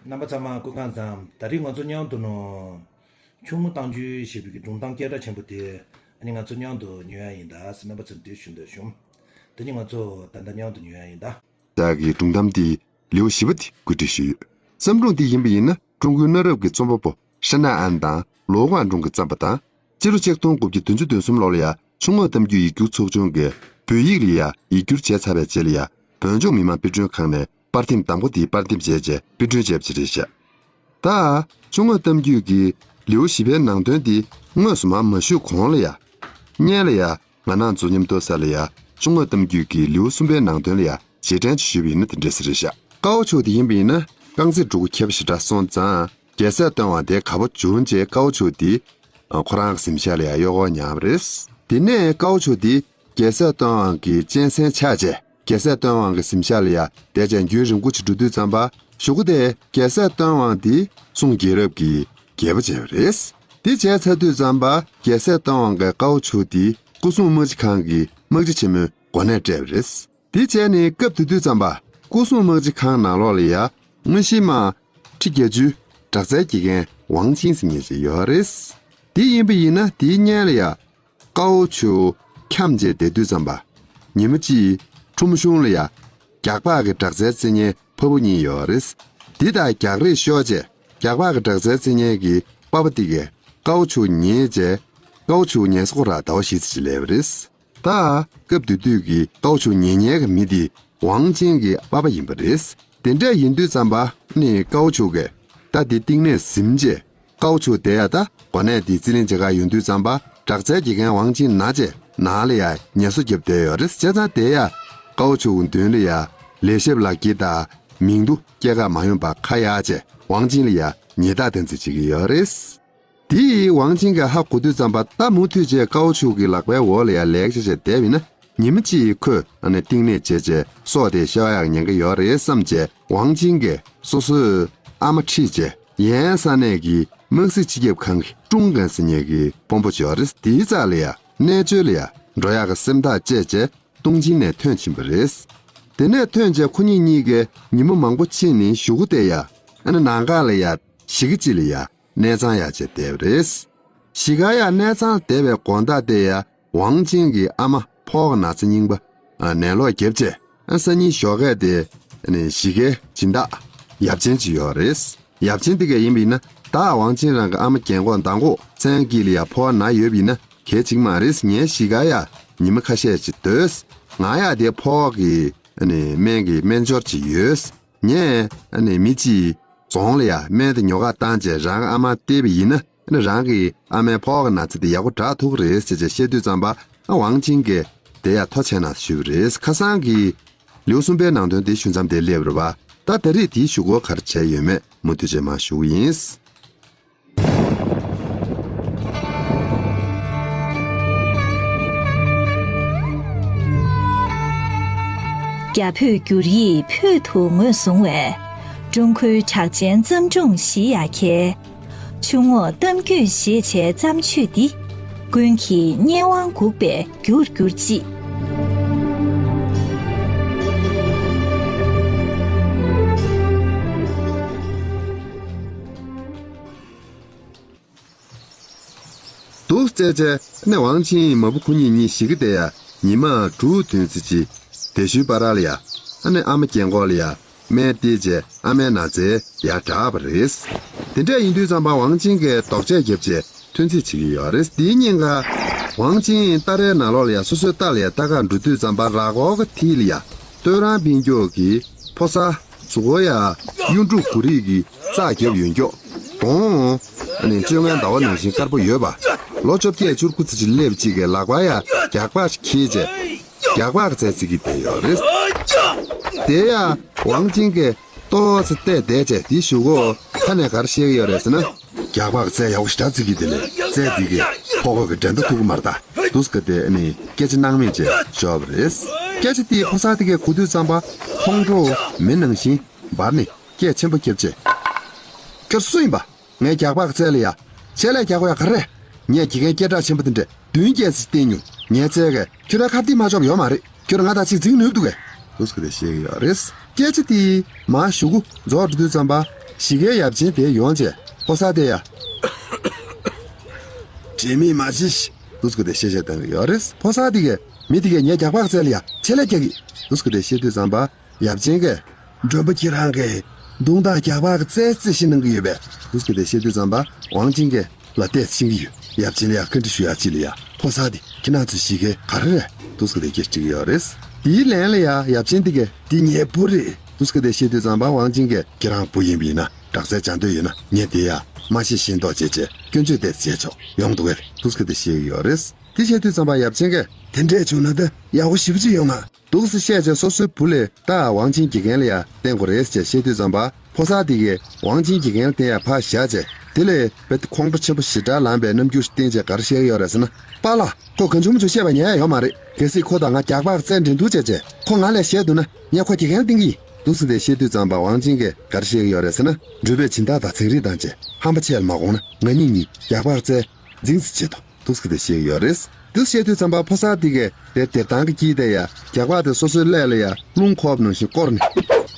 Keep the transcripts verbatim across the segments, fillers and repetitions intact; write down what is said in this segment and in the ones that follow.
རྣམ་པ་ཚང་མ་སྐུ་ཁམས་བཟང་། ད་རིང་ང་ཚོ་མཉམ་དུ་ནོ། ཆུ་མོ་གཏམ་རྒྱུད་ཞེས་པའི་སྒྲུང་གཏམ་སྐད་གྲགས་ཆེན་པོ་དེ་ཨ་ནི་ང་ཚོ་མཉམ་དུ་ཉོ་ཡ་ཡིན་ད་ཟེར། རྣམ་པ་ཚོར་འདི་ཞུ་འདོད་བྱུང་། དེ་ནི་ང་ཚོ་ད་ལྟ་མཉམ་དུ་ཉོ་ཡ་ཡིན་ད། བདག་གི་སྒྲུང་གཏམ་འདི་ལེའུ་བཞི་པ་དེ་བཀོད་སྒྲིག་ཞུས་ཡོད། བརྩམས་སྒྲུང་འདི་ཡིན་པ་ཡིན་ན་ཀྲུང་གོའི་གནའ་རབས་ཀྱི་རྩོམ་པ་པོ་ཧྲ་ན་ཨན་དང་ལོ་ཀུང་ཀྲུང་གིས་བརྩམས་པ་དང་། ཕྱི་ལོ་ཆིག་སྟོང་དགུ་བརྒྱ་བདུན་ཅུ་དོན་གསུམ་ལོ་ལ་ཡ་ཆུ་ངོགས་གཏམ་རྒྱུད་ཡིག་སྒྱུར་ཚོགས་ཆུང་གིས་བོད་ཡིག་ལ་ཡ་ཡིག་སྒྱུར་བྱས་ཚར་བའི་རྗེས་ལ་ཡ་བོད་ལྗོངས་མི་དམངས་དཔེ་སྐྲུན་ཁང་ནས་པར་འཐེམ་དང་པོ་དེ་པར་འཐེམ་བྱས་རྗེས་དཔེ་སྐྲུན་བྱས་པ་ཅིག་རེད་ཤག་ད་ཆུ་ངོགས་གཏམ་རྒྱུད་ཀྱི་ལེའུ་བཞི་པའི་ནང་དོན་དེ་དངོས་སུ་མར་མ་ཞུས་གོང་ལ་ཡ། སྔོན་ལ་ཡ་ང་རང་ཚོ་མཉམ་དུ་ས་ལ་ཡ་ཆུ་ངོགས་གཏམ་རྒྱུད་ཀྱི་ལེའུ་གསུམ་པའི་ནང་དོན་ལ་ཡ་རྗེས་དྲན་ཅིག་ཞུས་པ་ཡིན་ན་དེ་འདྲ་ཟེར་རེད་ཤག་ཀའོ་ཆུ་དེ་ཡིན་པ་ཡིན་ན་རྐང་རྩེད་འགྲོ་མགོ་མཁས་པ་ཞེ་དྲག་སོང་ཙང་རྒྱལ་སྲས་སྟོན་དབང་དེ་དགའ་པོ་བྱུང་རྗེས་ཀའོ་ཆུ་དེ་ཁོ་རང་གི་གཟིམ་ཤག་ལ་ཡ་གཡོག་གོ་ཉར་བ་རེད། དེ་ནས་ཀའོ་ཆུ་དེ་རྒྱལ་སྲས་སྟོན་དབང་གི་གཅན་གཟན་ཆགས་རྗེས་རྒྱལ་སྲས་སྟོན་དབང་གི་གཟིམ་ཤག་ལ་ཡ་བསྡད་རྗེས་རྒྱུན་རིང་པོ་ཅིག་འགྲོ་དུས་ཙམ་པ་གཞུག་གུ་དེ་རྒྱལ་སྲས་སྟོན་དབང་དེ་སྲུང་རྒྱལ་རབས་ཀྱི་རྒྱལ་པོ་བྱས་པ་རེད། དེ་བྱས་ཚར་དུས་ཙམ་པ་རྒྱལ་སྲས་སྟོན་དབང་གིས་ཀའོ་ཆུ་དེ་སྐུ་སྲུང་དམག་སྤྱི་ཁང་གི་དམག་སྤྱི་ཆེན་མོའི་གོ་གནས་སྤྲད་པ་རེད། དེ་བྱས་ནས་སྐབས་དེ་དུས་ཙམ་པ་སྐུ་སྲུང་དམག་སྤྱི་ཁང་ནང་ལོགས་ལ་ཡ་དངོས་གཞིའི་དམག་ཁྲི་བརྒྱད་ཅུའི་དྲག་རྩལ་དགེ་རྒན་ཝང་ཆིང་ཟེར་མཁན་ཞིག་ཡོད་རེད། དེ་ཡིན་པ་ཡིན་ན་དེའི་སྔོན་ལ་ཡ་ཀའོ་ཆུ་འཁྱམས་བྱས་བསྡད་དུས་ཙམ་པ་ཉི་མ་གཅིག་ཁྲོམ་གཞུང་ལ་ཡ་རྒྱགས་པ་གི་དྲག་རྩལ་རྩེ་མཁན་ཕ་བུ་གཉིས་ཡོད་རེད། དེ་དང་རྒྱགས་རེས་ཤོར་རྗེས་རྒྱགས་པ་གི་དྲག་རྩལ་རྩེ་མཁན་གྱི་པ་ཕ་དེ་གས་ཀའོ་ཆུ་ཉལ་རྗེས་ཀའོ་ཆུ་ཉལ་ས་ཁོ་ར་ཟླ་བ་བཞི་ཙམ་ཅིག་སླེབས་པ་རེད། ད་སྐབས་དེ་དུས་ཀྱི་ཀའོ་ཆུ་ཉེ་ཉེ་གི་མི་དེ་ཝང་ཅིན་གྱི་པ་ཕ་ཡིན་པ་རེད། དེ་འདྲ་ཡིན་དུས་ཙམ་པ་ནི་ཀའོ་ཆུ་གིས་ད་དེ་གཏིང་ནས་ཟིན་རྗེས་ཀའོ་ཆུ་དེ་ཡ་ད་གོ་གནས་དེ་རྩིས་ལེན་བྱེད་ག་ཡོང་དུས་ཙམ་པ་དྲག་རྩལ་དགེ་རྒན་ཝང་ཅིན་ན་རྗེས་ནང་ལ་ཡ་ངལ་གསོ་རྒྱབ་བསྡད་ཡོད་རེད། བྱས་ཙང་དེ་ཡ་ཀའོ་ཆུ་གི་མདུན་ལ་ཡ་ལས་ཞབས་ལག་འཁྱེར་དང་མིང་ཐོ་སྐྱེལ་ག་མ་ཡོང་པ་ཁ་གཡར་རྗེས་ཝང་ཅིན་ལ་ཡ་ཉེས་རྡུང་བསྟན་རྩིས་བྱེད་ཀྱི་ཡོད་རེད། དེ་ཡིས་ཝང་ཅིན་གྱིས་ཧ་གོ་དུས་ཙམ་པ་ད་མུ་མཐུད་བྱས་ཀའོ་ཆུ་གི་ལག་པའི་འོག་ལ་ཡ་ལས་ཀ་བྱས་བསྡད་པ་ཡིན་ན་ཉི་མ་གཅིག་ཁོས་ཨ་ནི་གཏིང་ནས་བྱས་བྱས་སྲོག་དེ་ཤོར་ཡག་ཉེན་ཁ་ཡོད་རེད་བསམ་བྱས་ཝང་ཅིན་གྱིས་སོ་སོའི་ཨ་མ་ཁྲིད་བྱས་ཡན་ས་གནས་ཀྱི་དམག་སྲིད་སྤྱི་ཁྱབ་ཁང་གི་ཀྲུང་ཀན་ཟེར་མཁན་གྱི་དཔོན་པོ་ཅིག་ཡོད་རེད། དེའི་རྩ་ལ་ཡ་གནས་མཆོག་ལ་ཡ་འགྲོ་ཡག་གི་སེམས་ཐག་བཅད་བྱས་ཏུང་ཅིན་ནས་ཐོན་ཕྱིན་པ་རེད། དེ་ནས་ཐོན་བྱས་ཁོ་གཉིས་གཉིས་ཀས་ཉི་མ་མང་པོ་ཕྱིན་ནས་གཞུག་གུ་དེ་ཡ་ཨ་ནི་ནང་ག་ལ་ཡ་གཞིས་ཀ་གཅིག་ལ་ཡ་གནས་ཚང་ཡ་བྱས་བསྡད་པ་རེད། གཞིས་ཀ་ཡ་གནས་ཚང་བསྡད་པའི་དགོང་དག་དེ་ཡ་ཝང་ཅིན་གྱི་ཨ་མ་ཕོ་བ་ན་ཚ་རྙིང་པ་ནད་ལོག་བརྒྱབ་བྱས་སང་ཉིན་ཞོགས་ཀས་དེ་གཞིས་ཀའི་སྦྱིན་བདག་ཡབ་ཆེན་ཅིག་ཡོད་རེད། ཡབ་ཆེན་དེ་གས་ཡིན་པ་ཡིན་ན་ད་ཝང་ཅིན་རང་གི་ཨ་མ་རྒན་གོག་མདང་དགོང་མཚན་དཀྱིལ་ལ་ཡ་ཕོ་བ་ན་ཡོད་པ་ཡིན་ན་གལ་ཆེ་གི་མ་རེད། ངའི་གཞིས་ཀ་ཡ་ཉི་མ་ཁ་ཤས་ཅིག་སྡོད། ང་ཡ་དེ་ཕོ་བ་གི་སྨན་གྱི་སྨན་སྦྱོར་ཅིག་ཡོད། ངས་མི་གཅིག་རྫོང་ལ་ཡ་སྨན་དེ་ཉོ་ག་བཏང་བྱས་རང་ཨ་མར་སྟེར་བ་ཡིན་ན་རང་གི་ཨ་མའི་ཕོ་བ་གི་ན་ཚ་དེ་ཡག་པོ་དྲག་ཐུབ་ཀྱི་རེད་ཟེར་བྱས་བཤད་དུས་ཙམ་པ་ཝང་ཅིན་གྱིས་དེ་ཡ་ཐུགས་རྗེ་གནང་ཞུས་པ་རེད། ཁ་སང་གི་ལེའུ་གསུམ་པའི་ནང་དོན་དེ་ཞུ་མཚམས་དེ་སླེབས་རེད་པ། ད་ད་རེས་དེའི་གཞུག་གུ་ག་རེ་བྱས་ཡོད་མེད་མུ་མཐུད་བྱས་མར་ཞུ་གི་ཡིན། རྒྱ་བོད་བསྒྱུར་ཡིག་བོད་དུ་ངོས་བཟུང་བའི་ཀྲུང་གོའི་གྲགས་ཅན་བརྩམས་སྒྲུང་ཞིག་ཡ་གྱལ། ཆུ་ངོགས་གཏམ་རྒྱུད་ཞེས་བྱའི་བརྩམས་ཆོས་འདི་ཀུན་གྱིས་སྙན་དབང་འགུགས་པའི་རྒྱུར་གྱུར་ཅིག། འདུག་བྱས་བྱས་ཨ་ནི་ཝང་ཆིན་མ་བུ་ཁོ་གཉིས་གཉིས་གཞིས་ཀ་དེ་ཡ་ཉི་མ་དྲུག་བདུན་ཙམ་ཅིག་དེ་ཤུལ་བར་ལ་ཡ་ཨ་ནི་ཨ་མ་རྒན་གོག་ལ་ཡ་སྨན་སྟེར་བྱས་ཨ་མའི་ན་ཚ་ཡ་དྲག་པ་རེད། དེ་འདྲ་ཡིན་དུས་ཙམ་པ་ཝང་ཆིན་གྱིས་དོགས་གཅོད་བརྒྱབ་བྱས་ཐོན་རྩིས་བྱེད་ཀྱི་ཡོད་རེད། དེའི་ཉིན་ཀ་ཝང་ཆིན་སྟ་རའི་ནང་ལོགས་ལ་ཡ་སོ་སོའི་རྟ་ལ་ཡ་རྟ་ག་འགྲོ་དུས་ཙམ་པ་ར་སྒོག་གི་མཐིལ་ལ་ཡ་སྟོད་རང་སྤུན་ཀྱོག་གི་ཕོ་གསར་གཟུགས་པོ་ཡ་གཡུ་འབྲུག་གུ་རིས་ཀྱི་རྩ་རྒྱབ་ཡོད་མགྱོགས། གདོང་ཨ་ནི་བཅོ་ལྔའི་ཟླ་བ་ནང་བཞིན་དཀར་པོ་ཡོད་པ། ལོ་བཅོ་བརྒྱད་བཅུ་དགུ་ཙམ་ཅིག་སླེབས་ཅིག་གི་ལག་པ་ཡ་རྒྱགས་པ་ཞིག་འཁྱེར་བྱས་རྒྱགས་པ་གི་རྩལ་རྩེད་ཀྱི་བསྡད་ཡོད་རེད། དེ་ཡ་ཝང་ཆིན་གྱིས་ཏོག་ཙམ་བལྟས་བསྡད་བྱས་དེའི་གཞུག་གུ་ཁ་ནས་ག་རེ་བཤད་ཀྱི་ཡོད་རེད་ཟེར་ན། རྒྱགས་པ་གི་རྩལ་ཡག་པོ་ཞེ་དྲག་རྩེད་ཀྱི་འདུག་ལས་རྩལ་འདི་གིས་ཕོ་བ་གི་འགྲན་ཟླ་ཐུབ་ཀྱི་མ་རེད་ད། འདུག་སེ་དེ་ནི་སྐད་ཆ་སྣང་མེད་བྱས་ཤོར་བ་རེད། སྐད་ཆ་དེ་ཕོ་གསར་དེ་གས་གོ་དུས་ཙམ་པ་ཁོང་ཁྲོ་མི་ནང་བཞིན་འབར་ནས་སྐད་ཆེན་པོ་བརྒྱབ་བྱས། ཁྱོད་སུ་ཡིན་པ། ངའི་རྒྱགས་པ་གི་རྩལ་ལ་ཡ། ཆེད་ལས་རྒྱག་དགོས་ཡ་ག་རེ་རེད། ངས་དགེ་རྒན་སྐད་གྲགས་ཆེན་པོ་དེ་འདྲས་བདུན་བརྒྱད་ཙམ་བསྟེན་མྱོང་། ངའི་རྩལ་གས་ཁྱོད་རའི་ཁ་གཏིང་མ་ཆོག་ཡོད་མ་རེད། ཁྱོད་ར་ང་དང་གཅིག་འཛིང་ནུས་འདུག་གས། འདུག་སེ་དེ་བཤད་ཀྱི་ཡོད་རེད། སྐད་ཆ་དེ་མར་གཞུག་གུ་རྫོགས་འགྲོ་དུས་ཙམ་པ་ གཞིས་ཀའི་ཡབ་ཆེན་དེ་ཡོང་རྗེས་ཕོ་གསར་དེ་ཡ། དྲན་མེད་མ་བྱེད་ཤིག་འདུག་སེ་གི་དེ་བཤད་བཤད་བཏང་གི་ཡོད་རེད། ཕོ་གསར་དེ་གིས་མི་དེ་གིས་ངའི་རྒྱགས་པ་གི་རྩལ་ལ་ཡ་ཆེད་ལས་རྒྱག་གི་འདུག་སེ་གི་དེ་བཤད་དུས་ཙམ་པ། ཡབ་ཆེན་གྱིས། མགྲོན་པོ་ཁྱེད་རང་གིས་མདུང་དང་རྒྱགས་པ་གི་རྩལ་རྩེད་ཤེས་གནང་གི་ཡོད་པས། འདུག་སེ་གི་དེ་བཤད་དུས་ཙམ་པ་ཝང་ཆིང་གིས་ལ་བལྟས་ཤེས་ཀྱི་ཡོད། ཡབ་ཆེན་ལ་ཡ་བཀའ་འདྲི་ཞུ་ཡ་ཅིག་ལ་ཡ་ཕོ་གསར་དེ་ཁྱེད་རང་ཚོའི་གཞིས་ཀའི་ག་རེ་རེད། འདུག་སེ་གི་དེ་སྐད་ཆ་དྲིས་ཀྱི་ཡོད་རེད། དེའི་ལན་ལ་ཡ་ཡབ་ཆེན་དེ་གིས་འདི་ངའི་བུ་རེད། འདུག་སེ་གི་དེ་བཤད་དུས་ཙམ་པ་ཝང་ཆིང་གིས་ཁྱེད་རང་བུ་ཡིན་པ་ཡིན་ན་དྲག་རྩལ་སྦྱང་འདོད་ཡོད་ན་ངས་དེ་ཡ་མ་ཤེས་ཤེས་མདོག་བྱས་བྱས་སྐྱོན་བརྗོད་དེ་བྱས་ཆོག་ཡོང་འདུག་གས། འདུག་སེ་གི་དེ་བཤད་ཀྱི་ཡོད་རེད། དེ་བཤད་དུས་ཙམ་པ་ཡབ་ཆེན་གྱིས་དེ་འདྲས་བྱུང་ན་ད་ཡག་པོ་ཞེ་པོ་ཅིག་ཡོང་ང་། འདུག་སེ་བཤད་བྱས་སོ་སོའི་བུ་ལ་ད་ཝང་ཆིང་དགེ་རྒན་ལ་ཡ་བསྟེན་དགོས་རེད་ཅེས་བཤད་དུས་ཙམ་པ་ཕོ་གསར་དེ་གིས་ཝང་ཆིང་དགེ་རྒན་ལ་བསྟེན་ཡ་ཕར་བཞག་བྱས་དེ་ལས་དཔེ་ཁོང་ཁྲོ་ཆེན་པོ་ཞེ་དྲག་ལངས་པའི་རྣམ་འགྱུར་བསྟན་བྱས་ག་རེ་བཤད་ཀྱི་ཡོད་རེད་ཟེར་ན། པཱ་ལགས། ཁོས་གང་བྱུང་མང་བྱུང་བཤད་པ་ཉན་ཡ་ཡོད་མ་རེད། གལ་སྲིད་ཁོ་དང་ང་རྒྱགས་པ་གི་རྩལ་འགྲན་བསྡུར་བྱས་བྱས་ཁོ་ང་ལས་ཞན་འདུག་ན་ངས་ཁོ་དགེ་རྒན་ལ་བསྟེན་གྱི་ཡིན། འདུག་སེ་དེ་བཤད་དུས་ཙམ་པ་ཝང་ཆིང་གིས་ག་རེ་བཤད་ཀྱི་ཡོད་རེད་ཟེར་ན། འགྲུལ་པས་སྦྱིན་བདག་དང་ཚན་རིག་དང་བཅས་ཧམ་པ་ཆེ་ལ་མ་དགོངས་ན་ང་གཉིས་གཉིས་རྒྱགས་པ་གི་རྩལ་འཛིང་ཟིག་བྱེད་དོ། འདུག་སེ་དེ་བཤད་ཀྱི་ཡོད་རེད། འདུག་སེ་བཤད་དུས་ཙམ་པ་ཕོ་གསར་དེ་གས་དེ་སྡེར་ཐང་གི་དཀྱིལ་དེ་ཡ་རྒྱགས་པ་དེ་སོ་སོའི་ཀླད་ལ་ཡ་རླུང་འཁོར་བ་ནང་བཞིན་བསྐོར་ནས།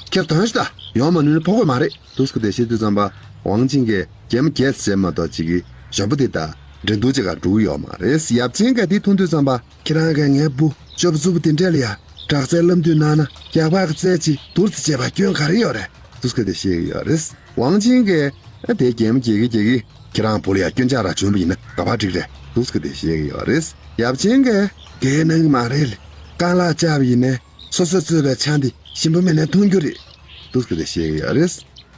ཁྱེར་དོན་ཞིག་ད་ཡོང་མ་ནུས་ན་ཕོག་གི་མ་རེད། འདུག་སེ་དེ་བཤད་དུས་ཙམ་པ་ཝང་ཆིང་གིས་གད་མོ་བགད་ཙམ་བྱས་མ་གཏོགས་ཅིག་གིས་གཞོན་པ་དེ་དང་འགྲན་བསྡུར་བྱེད་གར་འགྲོ་གི་ཡོད་མ་རེད། ཡབ་ཆེན་གྱིས་དེ་མཐོང་དུས་ཙམ་པ། ཁྱེད་རང་གིས་ངའི་བུ་ཅོབ་ཙུབ་དེ་འདྲས་ལ་ཡ་དྲག་རྩལ་བསླབ་འདོད་གནང་ན་རྒྱགས་པ་གི་རྩལ་ཅིག་བསྡུར་ཙམ་བྱས་པ་སྐྱོན་ག་རེ་ཡོད་རེད། འདུག་སེ་དེ་བཤད་ཀྱི་ཡོད་རེད། ཝང་ཆིང་གིས་ཨ་དེ་གད་མོ་བགད་ཀྱིན་བགད་ཀྱིན་ཁྱེད་རང་བུ་ལ་ཡ་སྐྱོན་ཆག་རང་བྱུང་བ་ཡིན་ན་ག་པར་འགྲིག་རེད། འདུག་སེ་དེ་བཤད་ཀྱི་ཡོད་རེད། ཡབ་ཆེན་གྱིས་དེ་གནང་གི་མ་རེད། རྐང་ལག་བཅག་པ་ཡིན་ནའི་སོ་སོས་བཙོས་པའི་ཆང་དེ་ཞིམ་པོ་མེད་ནའི་འཐུང་རྒྱུ་རེད། འདུག་སེ་དེ་བཤད་ཀྱི་ཡོད་རེད།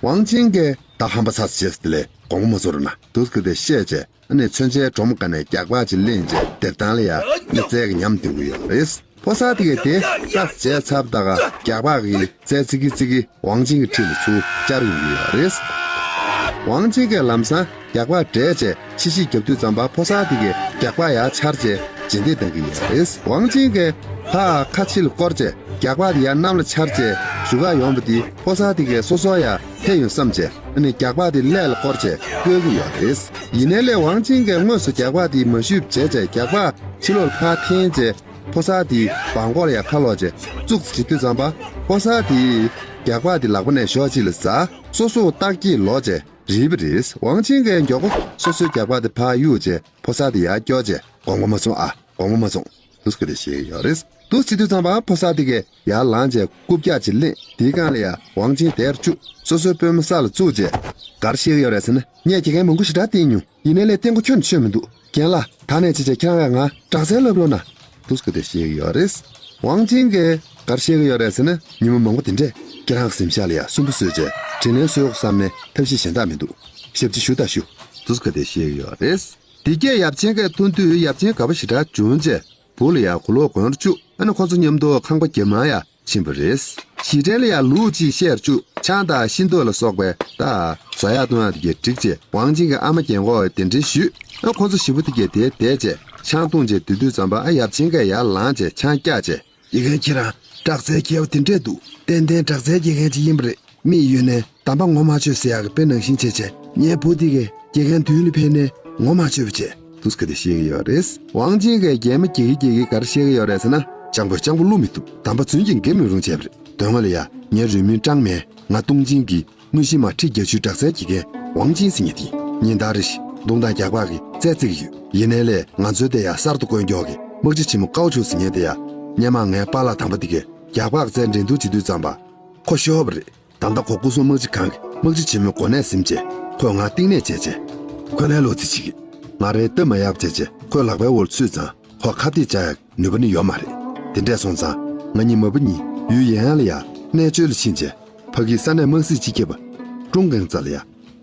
ཝང་ཆིང་གིས་ད་ཧམ་པ་ཚ་ཙམ་བྱས་ཟེར་དེ་ལས་དགོངས་པ་མ་ཚོམ་རོགས་གནང་། འདུག་སེ་དེ་བཤད་བྱས། ཨ་ནི་མཚོན་ཆའི་སྒྲོམ་སྒང་ནས་རྒྱགས་པ་ཅིག་ལེན་བྱས་སྡེར་ཐང་ལ་ཡ་མི་རྩལ་གྱི་ཉམས་འདོན་གྱི་ཡོད་རེད། ཕོ་གསར་དེ་གས་དེ་ལྟ་བྱས་ཚར་ད་ག་རྒྱགས་པ་གི་རྩལ་རྩེད་ཀྱིན་རྩེད་ཀྱིན་ཝང་ཆིང་གི་འཁྲིས་ལ་ཚུར་བཅར་ཡོང་གི་ཡོད་རེད། ཝང་ཆིང་གིས་ལམ་སང་རྒྱགས་པ་བསྒྲལ་བྱས་ཕྱི་བཤིག་རྒྱབ་དུས་ཙམ་པ་ཕོ་གསར་དེ་གས་རྒྱགས་པ་ཡར་འཕྱར་བྱས་རྗེས་འདེད་གཏང་གི་ཡོད་རེད། ཝང་ཆིང་གིས་ཕར་ཁ་ཕྱི་ལ་བསྐོར་བྱས་རྒྱགས་པ་དེ་ཡར་གནམ་ལ་འཕྱར་བྱས་གཞུག་ག་ཡོང་བ་དེ་ཕོ་གསར་དེ་གས་སོ་སོ་ཡ་ཐེ་ཡོང་བསམ་བྱས། ཨ་ནི་རྒྱགས་པ་དེ་ཀླད་ལ་བསྐོར་བྱས་བཀོལ་གྱི་ཡོད་རེད། ཡིན་ནའི་ལས་ཝང་ཆིང་གིས་དངོས་སུ་རྒྱགས་པ་དེ་མ་གཞུས་བྱས་བྱས་རྒྱགས་པ་ཕྱི་ལོགས་ལ་ཕར་འཐེན་བྱས་ཕོ་གསར་དེའི་བང་མགོ་ལ་ཡ་ཁ་ལོག་བྱས་བཙུགས་ཙམ་བྱེད་དུས་ཙམ་པ་ཕོ་གསར་དེས་རྒྱགས་པ་དེ་ལག་པ་ནས་ཞོག་ཅིག་ལ་ཟ། སོ་སོ་ལྟག་གེ་ལོག་བྱས་རིལ་བ་རེད། ཝང་ཆིང་གིས་མགྱོགས་པོ་སོ་སོའི་རྒྱགས་པ་དེ་ཕར་གཡུགས་བྱས་ཕོ་གསར་དེ་ཡར་སྐྱོར་བྱས་དགོངས་པ་མ་ཚོམ་ཨ། དགོངས་པ་མ་ཚོམ། འདུག་སེ་གི་དེ་བཤད་ཀྱི་ཡོད་རེད། འདུག་སེ་བྱེད་དུས་ཙམ་པ་ཕོ་གསར་དེ་གས་ཡར་ལངས་བྱས་རྐུབ་བཀྱག་ཅིག་ལེན། དེའི་སྒང་ལ་ཡ་ཝང་ཆིང་དེར་བཅུག་སོ་སོའི་པུས་མོ་ས་ལ་བཙུགས་བྱས། ག་རེ་བཤད་ཀྱི་ཡོད་རེད་ཟེར་ན། ངས་དགེ་རྒན་མང་པོ་ཞེ་དྲག་བསྟེན་མྱོང་། ཡིན་ནའི་ལས་བསྟེན་གོ་ཁྱོན་ནས་ཆོད་མི་འདུག་རྒན་ལགས། ད་ནས་བྱས་བྱས་ཁྱེད་རང་གིས་ང་དྲག་རྩལ་བསླབ་རོགས་གནང་། འདུག་སེ་གི་དེ་བཤད་ཀྱི་ཡོད་རེད། ཝང་ཆིང་གིས་ག་རེ་བཤད་ཀྱི་ཡོད་རེད་ཟེར་ན། ཉིན་མོ་མང་པོ་དེ་འདྲས་ཁྱེད་རང་གི་གཟིམ་ཤག་ལ་ཡ་སུན་པོ་བཟོས་བྱས་དྲིན་ལན་གསོས་དགོས་བསམ་ནའི་ཐབས་ཤེས་གཞན་དག་མི་འདུག་ཞབས་ཕྱི་ཞུ་དང་ཞུ། འདུག་སེ་གི་དེ་བཤད་ཀྱི་ཡོད་རེད། དེ་རྗེས་ཡབ་ཆེན་གྱིས་མཐོང་དུས་ཡབ་ཆེན་དགའ་པོ་ཞེ་དྲག་བྱུང་རྗེས་བུ་ལ་ཡང་གོས་ལོག་གོན་རུ་བཅུག་ཨ་ནི་ཁོ་ཚོ་མཉམ་དུ་ཁང་པ་རྒྱབ་ནང་ཡང་ཕྱིན་པ་རེད། གཞིས་ཁྲིའི་ལ་ཡང་ལུག་ཅིག་བཤས་རུ་བཅུག་ཆང་དང་ཤིང་ཏོག་ལ་སོགས་པའི་ད་བཟའ་ཡག་བཏུང་ཡག་དེ་གས་བསྒྲིགས་རྗེས་ཝང་ཆིང་གི་ཨ་མ་རྒན་གོག་གིས་གདན་འདྲེན་ཞུས། ཨ་ཁོ་ཚོ་བཞི་པོ་དེ་གས་དེར་བསྡད་རྗེས་ཆང་འཐུང་རྗེས་སྡོད་དུས་ཙམ་པ་ཨ་ཡབ་ཆེན་གྱིས་ཡར་ལངས་རྗེས་ཆང་བཀྱགས་རྗེས། དགེ་རྒན་ཁྱེད་རང་དྲག་རྩལ་མཁས་པོ་དེ་འདྲས་འདུག་ཏན་ཏན་དྲག་རྩལ་དགེ་རྒན་ཅིག་ཡིན་པ་རེད། མིག་གཡོན་ནས་དམ་པ་ངོ་མ་ཆོད་ཟེར་ཡག་གི་དཔེ་ནང་བཞིན་བྱས་བྱས། ངའི་བུ་དེ་གས་དགེ་རྒན་མདུན་ལ་ཕེབས་ནས་ངོ་མ་ཆོད་པ་བྱས། འདུག་སེ་གི་དེ་བཤད་ཀྱི་ཡོད་རེད། ཝང་ཆིང་གིས་གད་མོ་བགད་ཀྱིན་བགད་ཀྱིན་ག་རེ་བཤད་ཀྱི་ཡོད་རེད་ཟེར་ན། སྤྱང་པོས་སྤྱང་པོ་བསླུ་མི་ཐུབ། དམ་པ་རྫུན་གྱིས་འགེབས་མི་རུང་བྱས་པ་རེད། དོན་ངོ་ལ་ཡ་ངའི་རུས་མིང་ཀྲང་མེ། ང་ཏུང་ཅིང་གི་དངོས་གཞི་མ་ཁྲི་བརྒྱད་ཅུའི་དྲག་རྩལ་གྱི་རྒན་ཝང་ཆིང་ཟེར་མཁན་དེ་ཡིན། ཉིན་ལྟར་རེ་བཞིན་མདུང་དང་རྒྱགས་པ་གི་རྩལ་རྩེད་ཀྱི་ཡོད། ཡིན་ནའི་ལས་ང་ཚོའི་དེ་ཡ་གསར་དུ་བསྐོས་མགྱོགས་ཀྱི་དམག་སྤྱི་ཆེན་མོ་ཀའོ་ཆུ་ཟེར་མཁན་དེ་ཡ་སྔོན་མ་ངའི་པཱ་ལགས་དམ་པ་དེ་གས་རྒྱགས་པ་གི་རྩལ་འགྲན་བསྡུར་བྱེད་དུས་ཙམ་པ་ཁོ་ཤོར་བ་རེད། ད་ལྟ་ཁོ་སྐུ་སྲུང་དམག་སྤྱི་ཁང་གི་དམག་སྤྱི་ཆེན་མོའི་གོ་གནས་ཟིན་རྗེས་ཁོས་ང་གཏིང་ནས་བྱས་རྗེས། ཁོ་ལན་ལོག་རྩིས་བྱེད་ཀྱི། ང་རའི་སྟབས་མ་ཡག་བྱས་རྗེས་ཁོའི་ལག་པའི་འོག་ལ་ཚུད་ཙང་ཁོ་ཁ་གཏད་བཅག་ཡག་ནུས་པ་ནི་ཡོད་མ་རེད། དེ་འདྲས་སོང་ཙང་ང་གཉིས་མ་བུ་གཉིས་ཡུལ་ཡན་ལ་ཡ་གནས་མཆོད་ལ་ཕྱིན་རྗེས་ཕ་གིའི་ས་གནས་དམག་སྲིད་སྤྱི་ཁྱབ་པ་ཀྲུང་ཀེང་རྩ་ལ་ཡ་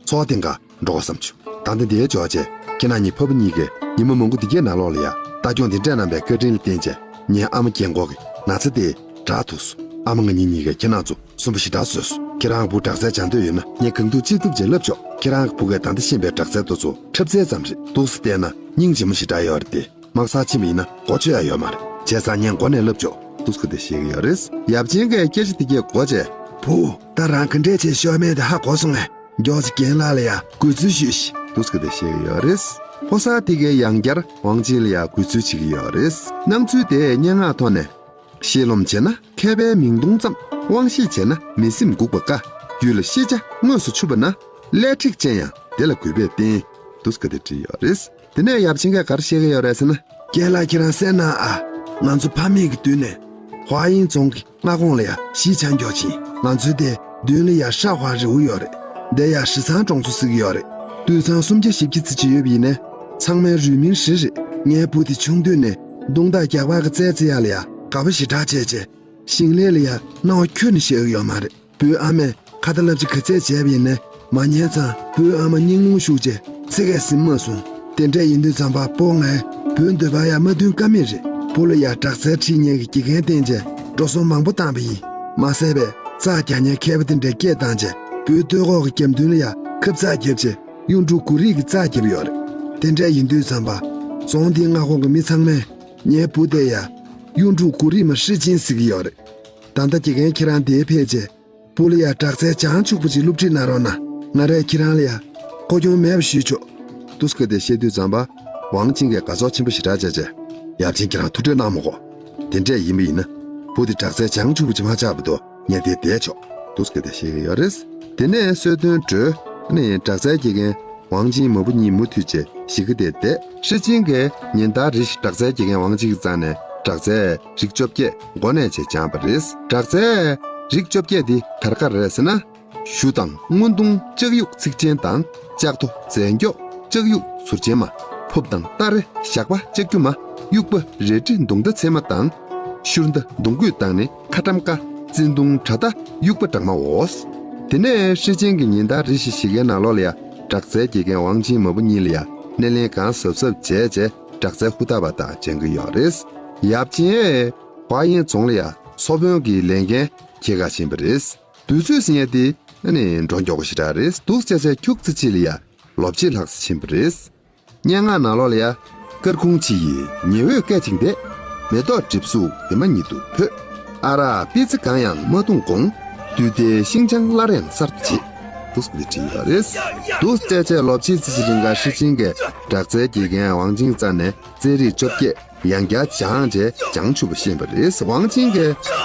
འཚོ་བ་བསྟེན་ག་འགྲོ་དགོས་བསམ་བྱུང་། ད་ལྟ་འདིར་འབྱོར་རྗེས་ཁྱེད་རང་གཉིས་ཕ་བུ་གཉིས་ཀས་ཉིན་མོ་མང་པོ་འདི་གའི་ནང་ལོགས་ལ་ཡ་ལྟ་སྐྱོང་འདི་འདྲས་གནང་བའི་བཀའ་དྲིན་ལ་བརྟེན་རྗེས་ངའི་ཨ་མ་རྒན་གོག་གི་ན་ཚ་དེ་དྲག་ཐུབ་སོང་། ཨ་མ་ང་གཉིས་གཉིས་ཀས་ཁྱེད་རང་ཚོ་སུན་པོ་ཞེ་དྲག་བཟོས་སོང་། ཁྱེད་རང་བུ་དྲག་རྩལ་སྦྱང་འདོད་ཡོད་ན་ངས་གང་ཐུབ་ཅི་ཐུབ་བྱས་བསླབ་ཆོག་ཁྱེད་རང་གི་བུ་གས་ད་ལྟ་ཤེས་པའི་དྲག་རྩལ་དེ་ཚོ་འཁྲབ་རྩལ་ཙམ་རེད། འདུག་སེ་བལྟས་ན་སྙིང་རྗེ་མོ་ཞེ་དྲག་ཡོད་རེད་དེ། དམག་སར་ཕྱིན་པ་ཡིན་ན་མགོ་ཆོད་ཡ་ཡོད་མ་རེད། བྱས་ཙང་ངས་མགོ་ནས་བསླབ་ཆོག་འདུག་སེ་གི་དེ་བཤད་ཀྱི་ཡོད་རེད། ཡབ་ཆེན་གྱིས་སྐད་ཆ་དེ་གས་གོ་རྗེས། བུ། ད་རང་ག་འདྲས་བྱས་ཤོར་མེད་དེ་ཧ་གོ་སོང་ངས། མགྱོགས་ཙམ་རྒན་ལགས་ལ་ཡ་གུས་བརྩི་ཞུས་ཤིག་འདུག་སེ་གི་དེ་བཤད་ཀྱི་ཡོད་རེད། ཕོ་གསར་དེ་གས་ཡང་བསྐྱར་ཝང་ཆིང་ལ་ཡ་གུས་བརྩི་བྱེད་ཀྱི་ཡོད་རེད། སྣང་ཚུལ་དེ་སྙན་ངག་ཐོག་ནས། ཤེས་རློམ་བྱས་ན་མཁས་པའི་མིང་གཏོང་ཙམ། དབང་ཤེད་བྱས་ན་མི་སེམས་འགུག་པ་དཀའ། རྒྱུད་ལ་ཤེས་བྱ་དངོས་སུ་ཆུད་པ་ན། ཀླད་ཁྲིག་ཅན་ཡང་དེ་ལ་གུས་པས་བསྟེན། འདུག་སེ་ག་དེ་བྲིས་ཡོད་རེད། དེ་ནས་ཡབ་ཆེན་གྱིས་ག་རེ་བཤད་ཀྱི་ཡོད་རེད་ཟེར་ན། རྒན་ལགས་ཁྱེད་རང་གསན་ན་ཨ། ང་ཚོ་ཕ་མེས་ཀྱི་དུས་ནས་ཧྭ་དབྱིན་རྫོང་གི་མངའ་ཁོངས་ལ་ཡ་གཞིས་ཆགས་མགྱོགས་ཕྱིན། ང་ཚོའི་དེ་མདུན་ལ་ཡ་ཧྲ་ཧྭ་རི་བོ་ཡོད་རེད། དེ་ཡ་ཧྲི་ཚང་གྲོང་ཚོ་ཟེར་གྱི་ཡོད་རེད། དུད་ཚང་སུམ་བརྒྱ་བཞི་བརྒྱ་ཙམ་ཅིག་ཡོད་པ་ཡིན་ནའི། ཚང་མའི་རུས་མིང་རི་རེད། ངའི་བུ་དེ་ཆུང་དུས་ནས་རྡུང་ཐག་རྒྱག་པ་གི་རྩལ་རྩེ་ཡག་ལ་ཡ་དགའ་པོ་ཞེ་དྲག་བྱས་བྱས། ཞིང་ལས་ལ་ཡ་སྣང་བ་ཁྱོན་ནས་བཞག་གི་ཡོད་མ་རེད། བུའི་ཨ་མས་ཁ་ཏ་ལབ་ཅིག་ག་ཚད་བྱས་པ་ཡིན་ནའི་མ་ཉན་ཙང་བུའི་ཨ་མ་སྙིང་རླུང་ཤུགས་ཆེ་ཚིག་གས་ཟིན་མ་སོང་། དེ་འདྲས་ཡིན་དུས་ཙམ་པ་སྤོ་ངས་བུའི་འདོད་པ་ཡ་མ་མཐུན་ཀ་མེད་རེད། བུ་ལ་ཡ་དྲག་རྩལ་ཁྲིད་མཁན་གྱི་དགེ་རྒན་བསྟེན་བྱས་འགྲོ་སོང་མང་པོ་བཏང་པ་ཡིན། མ་ཟད་པའི་རྩྭ་རྒྱག་མཁན་མཁས་པ་དེ་འདྲས་སྐད་བཏང་བྱས་བུའི་སྟོད་ཁོག་གི་རྒྱབ་མདུན་ལ་ཡ་ཁབ་རྩྭ་བརྒྱབ་བྱས་གཡུ་འབྲུག་གུ་རིས་ཀྱི་རྩྭ་བརྒྱབ་ཡོད་རེད། དེ་འདྲས་ཡིན་དུས་ཙམ་པ་རྫོང་འདིའི་མངའ་ཁོངས་ཀྱི་མི་ཚང་མས་ངའི་བུ་དེ་ཡ་གཡུ་འབྲུག་གུ་རིས་མ་ཧྲི་ཅིན་ཟེར་གྱི་ཡོད་རེད། ད་ལྟ་དགེ་རྒན་ཁྱེད་རང་འདིར་ཕེབས་བྱས། བུ་ལ་ཡ་དྲག་རྩལ་བྱང་ཆུབ་པོ་ཅིག་སློབ་ཁྲིད་གནང་རོགས་གནང་། ང་རས་ཁྱེད་རང་ལ་ཡ་གོ་སྐྱོན་མེད་པ་ཞུས་ཆོག། འདུག་སེ་ག་དེ་བཤད་དུས་ཙམ་པ། ཝང་ཅིན་གྱིས་དགའ་ཚོར་ཆེན་པོ་ཞེ་དྲག་བྱས་བྱས། ཡབ་ཆེན་ཁྱེད་རང་ཐུགས་ཁྲལ་གནང་མི་དགོས། དེ་འདྲས་ཡིན་པ་ཡིན་ན། བུ་དེ་དྲག་རྩལ་བྱང་ཆུབ་པོ་ཅིག་མ་ཆགས་བར་དུ་ངས་འདིར་བསྡད་ཆོག། འདུག་སེ་ག་དེ་བཤད་ཀྱི་ཡོད་རེད། དེ་ནས་གསོལ་སྟོན་གྲོལ། ཨ་ནི་དྲག་རྩལ་དགེ་རྒན་ཝང་ཅིན་མ་བུ་གཉིས་མུ་མཐུད་བྱས་གཞིས་ཀ་དེར་བསྡད། ཧྲི་ཅིན་གྱིས་ཉིན་ལྟར་རེ་བཞིན་དྲག་རྩལ་དགེ་རྒན་ཝང་ཅིན་གྱི་རྩ་ནས་དྲག་རྩལ་རིགས་བཅོ་བརྒྱད་འགོ་ནས་བྱས་སྦྱངས་པ་རེད། དྲག་རྩལ་རིགས་བཅོ་བརྒྱད་འདི་དར་ག་རེད་ཟེར་ན། གཞུ་དང་རྔུལ་གདུང་ལྕགས་དབྱུག་ཚིགས་ཆེན་དང་། ལྕགས་ཐོ་རྫས་མགྱོགས་ལྕགས་དབྱུག་ཟུར་ཆེན་མ། ཕུབ་དང་སྟ་རེ་ཞགས་པ་ལྕགས་ཀྱུ་མ། དབྱུག་པ་རལ་གྲི་མདུང་མདའ་ཚེར་མ་དང་། ཤུར་མདའ་མདུང་རྒོད་དང་ནི་ཁ་ཊམ་ཀ། བཙན་མདུང་དྲ་མདའ་དབྱུག་པ་སྦྲགས་མའོ། དེ་ནས་ཧྲི་ཅིན་གྱིས་ཉིན་ལྟར་རེ་བཞིན་གཞིས་ཀའི་ནང་ལོགས་ལ་ཡ་དྲག་རྩལ་དགེ་རྒན་ཝང་ཅིན་མ་བུ་གཉིས་ལ་ཡ་སྣེ་ལེན་གང་གཟབ་གཟབ་བྱས་བྱས་དྲག་རྩལ་ཧུར་ཐག་པ་དང་སྦྱང་གི་ཡོད་རེད། ཡབ་ཆེན་ཧྭ་དབྱིན་རྫོང་ལ་ཡ་ཚོ་དཔོན་གྱི་ལས་འགན་འཁྱེར་ག་ཕྱིན་པ་རེད། དུས་ཚོད་ཟེར་མཁན་དེ་ཨ་ནི་འགྲོ་མགྱོགས་པོ་ཞེ་དྲག་རེད། འདུག་སེ་བྱས་བྱས་ཁྱུག་ཙམ་ཅིག་ལ་ཡ་ལོ་ཕྱེད་ལྷག་ཙམ་ཕྱིན་པ་རེད། སྙན་ངག་ནང་ལོགས་ལ་ཡ། སྐར་ཁུང་ཕྱི་ཡི་ཉི་འོད་སྐད་ཅིག་འདས། མེ་ཏོག་གྲིབ་གཟུགས་བི་མ་ཉིད་དུ་འཕོས། ཨ་རག་པི་ཙི་གང་ཡང་མ་འཐུང་གོང་། དུས་མཐའི་ཤིང་བྱང་སླར་ཡང་གསར་དུ་བྱེད། འདུག་སེ་འདི་བྲིས་ཡོད་རེད། འདུག་སེ་བྱས་བྱས་ལོ་ཕྱེད་ཙམ་ཅིག་རིང་ག་ཧྲི་ཅིན་གྱིས་དྲག་རྩལ་དགེ་རྒན་ཝང་ཅིན་རྩ་ནས་རྩལ་རིགས་བཅོ་བརྒྱད། ཡང་བསྐྱར་སྦྱངས་བྱས་བྱང་ཆུབ་པ་ཤེས་པ་རེད། ཝང་ཅིན་གྱིས་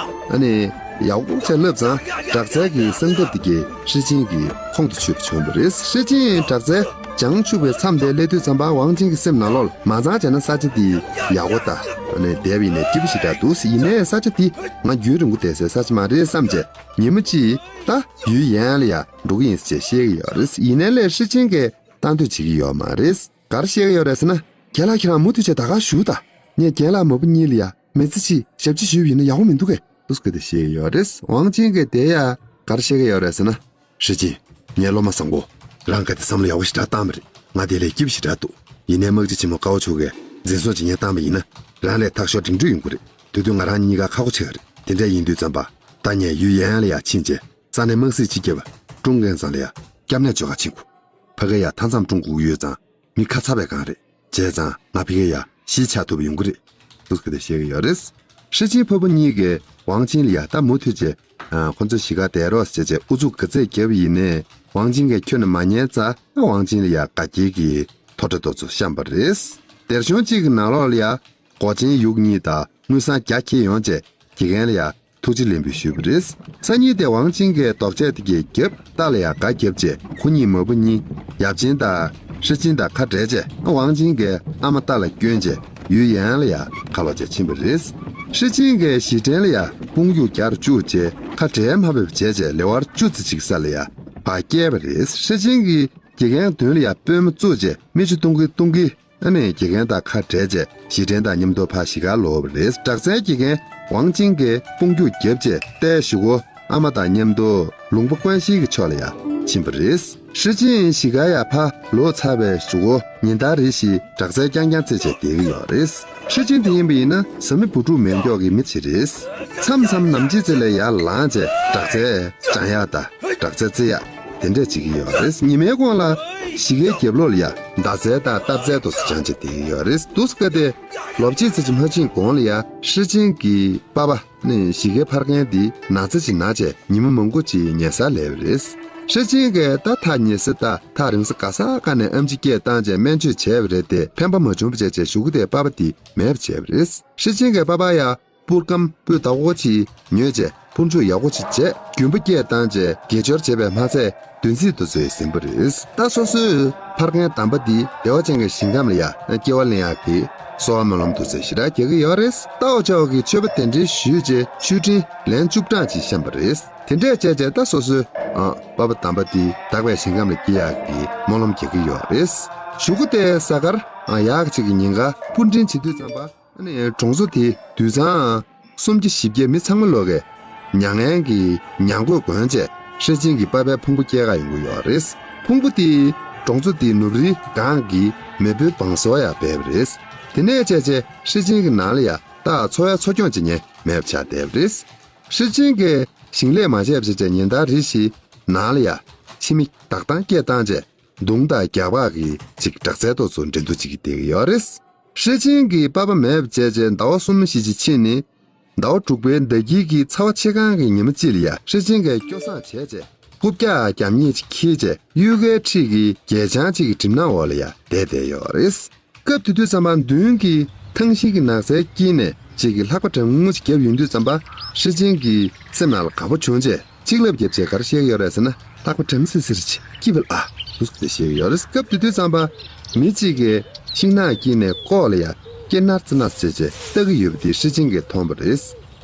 ཨ་ནི་ཡག་པོ་བྱས་བསླབས་ཙང་དྲག་རྩལ་གྱི་གསང་ཐབས་དེ་གས་ཧྲི་ཅིན་གྱི་ཁོང་དུ་ཆུད་པ་བྱུང་བ་རེད། ཧྲི་ཅིན་དྲག་རྩལ་བྱང་ཆུབ་པའི་མཚམས་དེ་སླེབས་དུས་ཙམ་པ་ཝང་ཅིན་གྱི་སེམས་ནང་ལོགས་ལ་མ་ཚང་བྱས་ན་ས་ཆ་འདི་ཡག་པོ་ད་ཨ་ནི་བསྡད་པ་ཡིན་ནའི་སྐྱིད་པོ་ཞིག་འདྲ་འདུག། ཡིན་ནའི་ས་ཆ་འདི་ང་རྒྱུན་རིང་པོ་བསྡད་སའི་ས་ཆ་མ་རེད་བསམ་བྱས་ཉིན་མོ་གཅིག་ད་ཡུས་ཡན་ལ་ཡ་འགྲོ་གི་ཡིན་ཟེར་བཤད་ཀྱི་ཡོད་རེད། ཡིན་ནའི་ལས་ཧྲི་ཅིན་གྱིས་ལྟ་འདོད་བྱེད་ཀྱི་ཡོད་མ་རེད། ག་རེ་བཤད་ཀྱི་ཡོད་རེད་ཟེར་ན། རྒན་ལགས་ཁྱེད་རང་མུ་མཐུད་བྱས་ད་ག་བཞུགས་དང་། ངས་རྒན་ལགས་མ་བུ་གཉིས་ལ་ཡ་མི་ཚེ་གཅིག་ཞབས་ཕྱི་ཞུས་པ་ཡིན་ན་ཡག་པོ་མི་འདུག་གས། འདུག་སེ་ག་དེ་བཤད་ཀྱི་ཡོད་རེད། ཝང་ཅིན་གྱིས་དེ་ཡ་ག་རེ་བཤད་ཀྱི་ཡོད་རེད་ཟེར་ན། ཧྲི་ཅིན། ངའི་སློབ་མ་བཟང་པོ། རང་ག་དེ་བསམ་བློ་ཡག་པོ་ཞེ་དྲག་བཏང་བ་རེད། ང་དེ་ལས་སྐྱིད་པོ་ཞེ་དྲག་འདུག། ཡིན་ནའི་དམག་སྤྱི་ཆེན་མོ་ཀའོ་ཆུ་གིས་འཛིན་བཟུང་བྱེད་མཁན་བཏང་བ་ཡིན་ན། རང་ལས་ཐག་ཤོར་འགྲིམ་འགྲུལ་ཡོང་གི་རེད། དེ་དུས་ང་རང་གཉིས་ཀ་ཁག་པོ་ཆགས་ཀྱི་རེད། དེ་འདྲ་ཡིན་དུས་ཙམ་པ། ད་ངས་ཡུས་ཡན་ལ་ཡ་ཕྱིན་བྱས། རྩ་ནས་དམག་སྲིད་སྤྱི་ཁྱབ་ཀྲུང་ཀན་ཚང་ལ་ཡ་སྐྱབས་གནས་བཅོལ་ག་ཕྱིན་དགོས། ཕ་གི་ཡ་མཐའ་མཚམས་སྲུང་དགོས་ཀྱི་ཡོད་ཙང་། མི་ཁ་ཚ་བའི་སྒང་རེད། བྱས་ཙང་ང་ཕ་གི་ཡ་གཞིས་ཆགས་ཐུབ་ཡོང་གི་རེད། འདུག་གི་དེ་བཤད་ཀྱི་ཡོད་རེད། ཧྲི་ཅིན་ཕ་བུ་གཉིས་ཀས་ཝང་ཅིན་ལ་ཡ་ད་མུ་མཐུད་བྱས། ཨ། ཁོ་ཚོ་གཞིས་ཀ་བསྡད་རོགས་བྱས་བྱས་ཨུ་ཚུགས་ག་ཚད་བརྒྱབ་ཡིན་ནའི་ཝང་ཅིན་གྱིས་ཁྱོན་ནས་མ་ཉན་ཙང་ཝང་ཅིན་ལ་ཡ་དགའ་སྐྱིད་ཀྱི་མཐོ་གྲལ་དེ་ཚོ་བཤམས་པ་རེད། སྡེར་གཞུང་གཅིག་གི་ནང་ལོགས་ལ་ཡ། སྒོ་ཆེན་ཡུག་གཉིས་དང་དངུལ་སྲང་བརྒྱ་འཁྱེར་ཡོང་བྱས་དགེ་རྒན་ལ་ཡ་ཐུགས་རྗེ་ལེགས་འབུལ་ཞུས་པ་རེད། སང་ཉིན་དེ་ཝང་ཅིན་གྱིས་རྡོག་ཆས་དེ་གའི་རྒྱབ་རྟ་ལ་ཡ་སྒ་བརྒྱབ་བྱས་ཁོ་གཉིས་མ་བུ་གཉིས་ཡབ་ཆེན་དང་ཧྲི་ཅིན་དང་ཁ་བྲལ་བྱས་ཝང་ཅིན་གྱིས་ཨ་མ་རྟ་ལ་བསྐྱོན་བྱས་ཡུས་ཡན་ལ་ཡ་ཁ་ལོ་བྱས་ཕྱིན་པ་རེད། ཧྲི་ཅིན་གྱིས་གཞིས་ཁྲན་ལ་ཡ་དཔུང་འཇུག་རྒྱག་རུ་བཅུག་བྱས་ཁ་བྲལ་མ་ཕོད་པ་བྱས་བྱས་ལེ་དབར་བཅུ་ཙམ་ཅིག་ས་ལ་ཡ་ཕར་བསྐྱལ་བ་རེད། ཧྲི་ཅིན་གྱིས་དགེ་རྒན་མདུན་ལ་ཡ་པུས་མོ་བཙུགས་བྱས་མིག་ཆུ་གཏོང་གིན་གཏོང་གིན། ཨ་ནི་དགེ་རྒན་དང་ཁ་བྲལ་རྗེས་གཞིས་ཁྲན་དང་མཉམ་དུ་ཕར་གཞིས་ཀར་ལོག་པ་རེད། དྲག་རྩལ་དགེ་རྒན་ཝང་ཅིན་གྱིས་དཔུང་འཇུག་བརྒྱབ་རྗེས་རྟའི་གཞུག་གུ་ཨ་མ་དང་མཉམ་དུ་ལུང་པ་ཀོན་ཤིའི་གི་ཕྱོགས་ལ་ཡ་ཕྱིན་པ་རེད། ཧྲི་ཅིན་གཞིས་ཀར་ཡ་ཕར་ལོག་ཚར་བའི་གཞུག་གུ་ཉིན་ལྟར་རེ་བཞིན་དྲག་རྩལ་རྐྱང་རྐྱང་རྩེད་བྱས་བསྡད་ཀྱི་ཡོད་རེད། ཧྲི་ཅིན་དེ་ཡིན་པ་ཡིན་ན་བཟའ་མི་བུ་ཕྲུག་མེད་མགྱོགས་ཀྱི་མི་ཞིག་རེད། མཚམས་མཚམས་ནམ་ཕྱེད་ཙམ་ལ་ཡར་ལངས་རྗེས་དྲག་རྩལ་སྦྱང་ཡག་དང་། དྲག་རྩལ་རྩེ་ཡག་དེ་འདྲས་བྱེད་ཀྱི་ཡོད་རེད། ཉི་མའི་གུང་ལ་གཞིས་ཀའི་རྒྱབ་ལོགས་ལ་ཡ་མདའ་རྩལ་དང་རྟ་རྩལ་དུ་སྦྱང་བྱས་བསྡད་ཀྱི་ཡོད་རེད། འདུག་སེ་ག་དེ་ལོ་ཕྱེད་ཙམ་ཅིག་མ་ཕྱིན་གོང་ལ་ཡ་ཧྲི་ཅིན་གྱི་པ་ཕ་ནི་གཞིས་ཀའི་ཕ་རྒན་འདི་ན་ཚ་ཅིག་ན་བྱས་ཉི་མ་མང་པོ་ཅིག་ཉལ་སར་སླེབས་པ་རེད། ཧྲི་ཅིན་གྱིས་ད་ཐག་ཉེ་ས་དང་ཐག་རིང་ས་ག་ས་ག་ནས་ཨེམ་ཆི་སྐད་བཏང་བྱས་སྨན་བཅོས་བྱས་པ་རེད་དེ་ཕན་པ་མ་བྱུང་བ་བྱས་བྱས་གཞུག་གུ་དེ་པ་ཕ་འདི་མེད་པ་བྱས་པ་རེད། ཧྲི་ཅིན་གྱི་པ་ཕ་ཡ། སྤུར་སྐམ་སྤུས་དག་པོ་ཅིག་ཉོས་རྗེས་འཕུར་འཇུག་ཡག་པོ་ཅིག་བྱས། རྒྱུན་པ་སྐྱེལ་བཏང་རྗེས་དགེ་སྦྱོར་བྱས་པས་མ་ཚད་བདུན་ཚིགས་དུས་ཚོད་ཟིན་པ་རེད། ད་སོ་སོའི་ཕར་མཁན་དམ་པ་འདི་བདེ་བ་ཅན་གྱི་ཞིང་ཁམས་ལ་ཡ་སྐྱེ་བ་ལེན་ཡག་གི་གསོལ་བ་སྨོན་ལམ་དུས་ཚོད་ཞེ་དྲག་རྒྱག་གི་ཡོད་རེད། ད་འུ་ཅག་གིས་མཆོད་པ་དེ་འདྲའི་ཞུས་རྗེས་མཆོད་སྤྲིན་ལན་བཅུ་གྲངས་ཅིག་བཤམས་པ་རེད། དེ་འདྲས་བྱས་རྗེས་ད་སོ་སོའི་ཨ་པ་ཕ་དམ་པ་འདི་དག་པའི་ཞིང་ཁམས་ལ་སྐྱེ་ཡག་གི་སྨོན་ལམ་རྒྱག་གི་ཡོད་རེད། གཞུག་གུ་དེ་གཟའ་སྐར་ཨ་ཡག་ཅིག་གི་ཉིན་ཀ་སྤུར་འཕྲེང་བྱེད་དུས་ཙམ་པ། ཨ་ནི་གྲོང་ཚོ་དེའི་དུད་ཚང་སུམ་བརྒྱ་བཞི་བརྒྱ་མི་ཚང་མ་ལོག་གི་མྱ་ངན་གྱི་མྱང་གོས་གོན་བྱས་ཧྲི་ཅིན་གྱི་པ་ཕའི་ཕུང་པོ་སྐྱེལ་ག་ཡོང་གི་ཡོད་རེད། ཕུང་པོ་དེ་གྲོང་ཚོ་དེའི་ནུབ་རིའི་སྒང་གི་མེས་པོའི་བང་སོར་ཡ་སྦས་པ་རེད། དེ་ནས་བྱས་རྗེས་ཧྲི་ཅིན་གྱི་ནང་ལ་ཡ་ད་འཚོ་བའི་འཚོ་སྐྱོང་བྱེད་མཁན་མེད་པ་ཆགས་བསྡད་པ་རེད། ཧྲི་ཅིན་གྱིས་ཞིང་ལས་མ་བྱས་པ་བྱས་རྗེས་ཉིན་ལྟར་རེ་བཞིན་ནང་ལ་ཡ་ཕྱི་མི་བདག་ཐང་སྐྱེལ་བཏང་རྗེས། མདུང་དང་རྒྱགས་པ་གི་ཅིག་དྲག་རྩལ་ཐོག་ཚུར་འགྲན་བསྡུར་བྱེད་ཀྱི་བསྡད་ཀྱི་ཡོད་རེད། ཧྲི་ཅིན་གྱི་པ་ཕ་མེད་པ་བྱས་རྗེས་ཟླ་བ་གསུམ་བཞི་ཅིག་ཕྱིན་ནས། ཟླ་བ་དྲུག་པའི་ཟླ་དཀྱིལ་གྱི་ཚ་བ་ཆེ་ཁང་གི་ཉི་མ་གཅིག་ལ་ཡ་ཧྲི་ཅིན་གྱིས་སྐྱོ་སངས་བྱས་རྗེས་རྐུབ་བཀྱག་རྒྱབ་གཉིས་ཅིག་འཁྱེར་རྗེས་གཡུལ་ཁའི་འཁྲིས་ཀྱི་རྒྱལ་ལྕང་ཅིག་གི་གྲིབ་ནག་འོག་ལ་ཡ་བསྡད་བསྡད་ཡོད་རེད། སྐབས་དེ་དུས་ཙམ་པ་མདུན་གྱི་ཐང་ཤིང་གི་ནགས་ཚལ་དཀྱིལ་ནས་ཅིག་གི་ལྷགས་པ་གྲང་མོ་ཅིག་བརྒྱབ་ཡོང་དུས་ཙམ་པ་ཧྲི་ཅིན་གྱི་སེམས་ནང་ལ་དགའ་པོ་བྱུང་རྗེས། གཅིག་ལབ་རྒྱབ་བྱས་ག་རེ་བཤད་ཀྱི་ཡོད་རེད་ཟེར་ན། ལྷགས་པ་གྲང་སིར་སིར་གྱིས་སྐྱིད་པ་ལ་ཨ་འདུག་སེ་བཤད་ཀྱི་ཡོད་རེད། སྐབས་དེ་དུས་ཙམ་པ་མི་གཅིག་གིས་ཤིང་ནགས་དཀྱིལ་ནས་ལྐོག་ལ་ཡ་སྐེ་ནར་ཙི་ནར་བྱས་བྱས་ལྟ་གི་ཡོད་པ་དེ་ཧྲི་ཅིན་གྱིས་མཐོང་བ་རེད།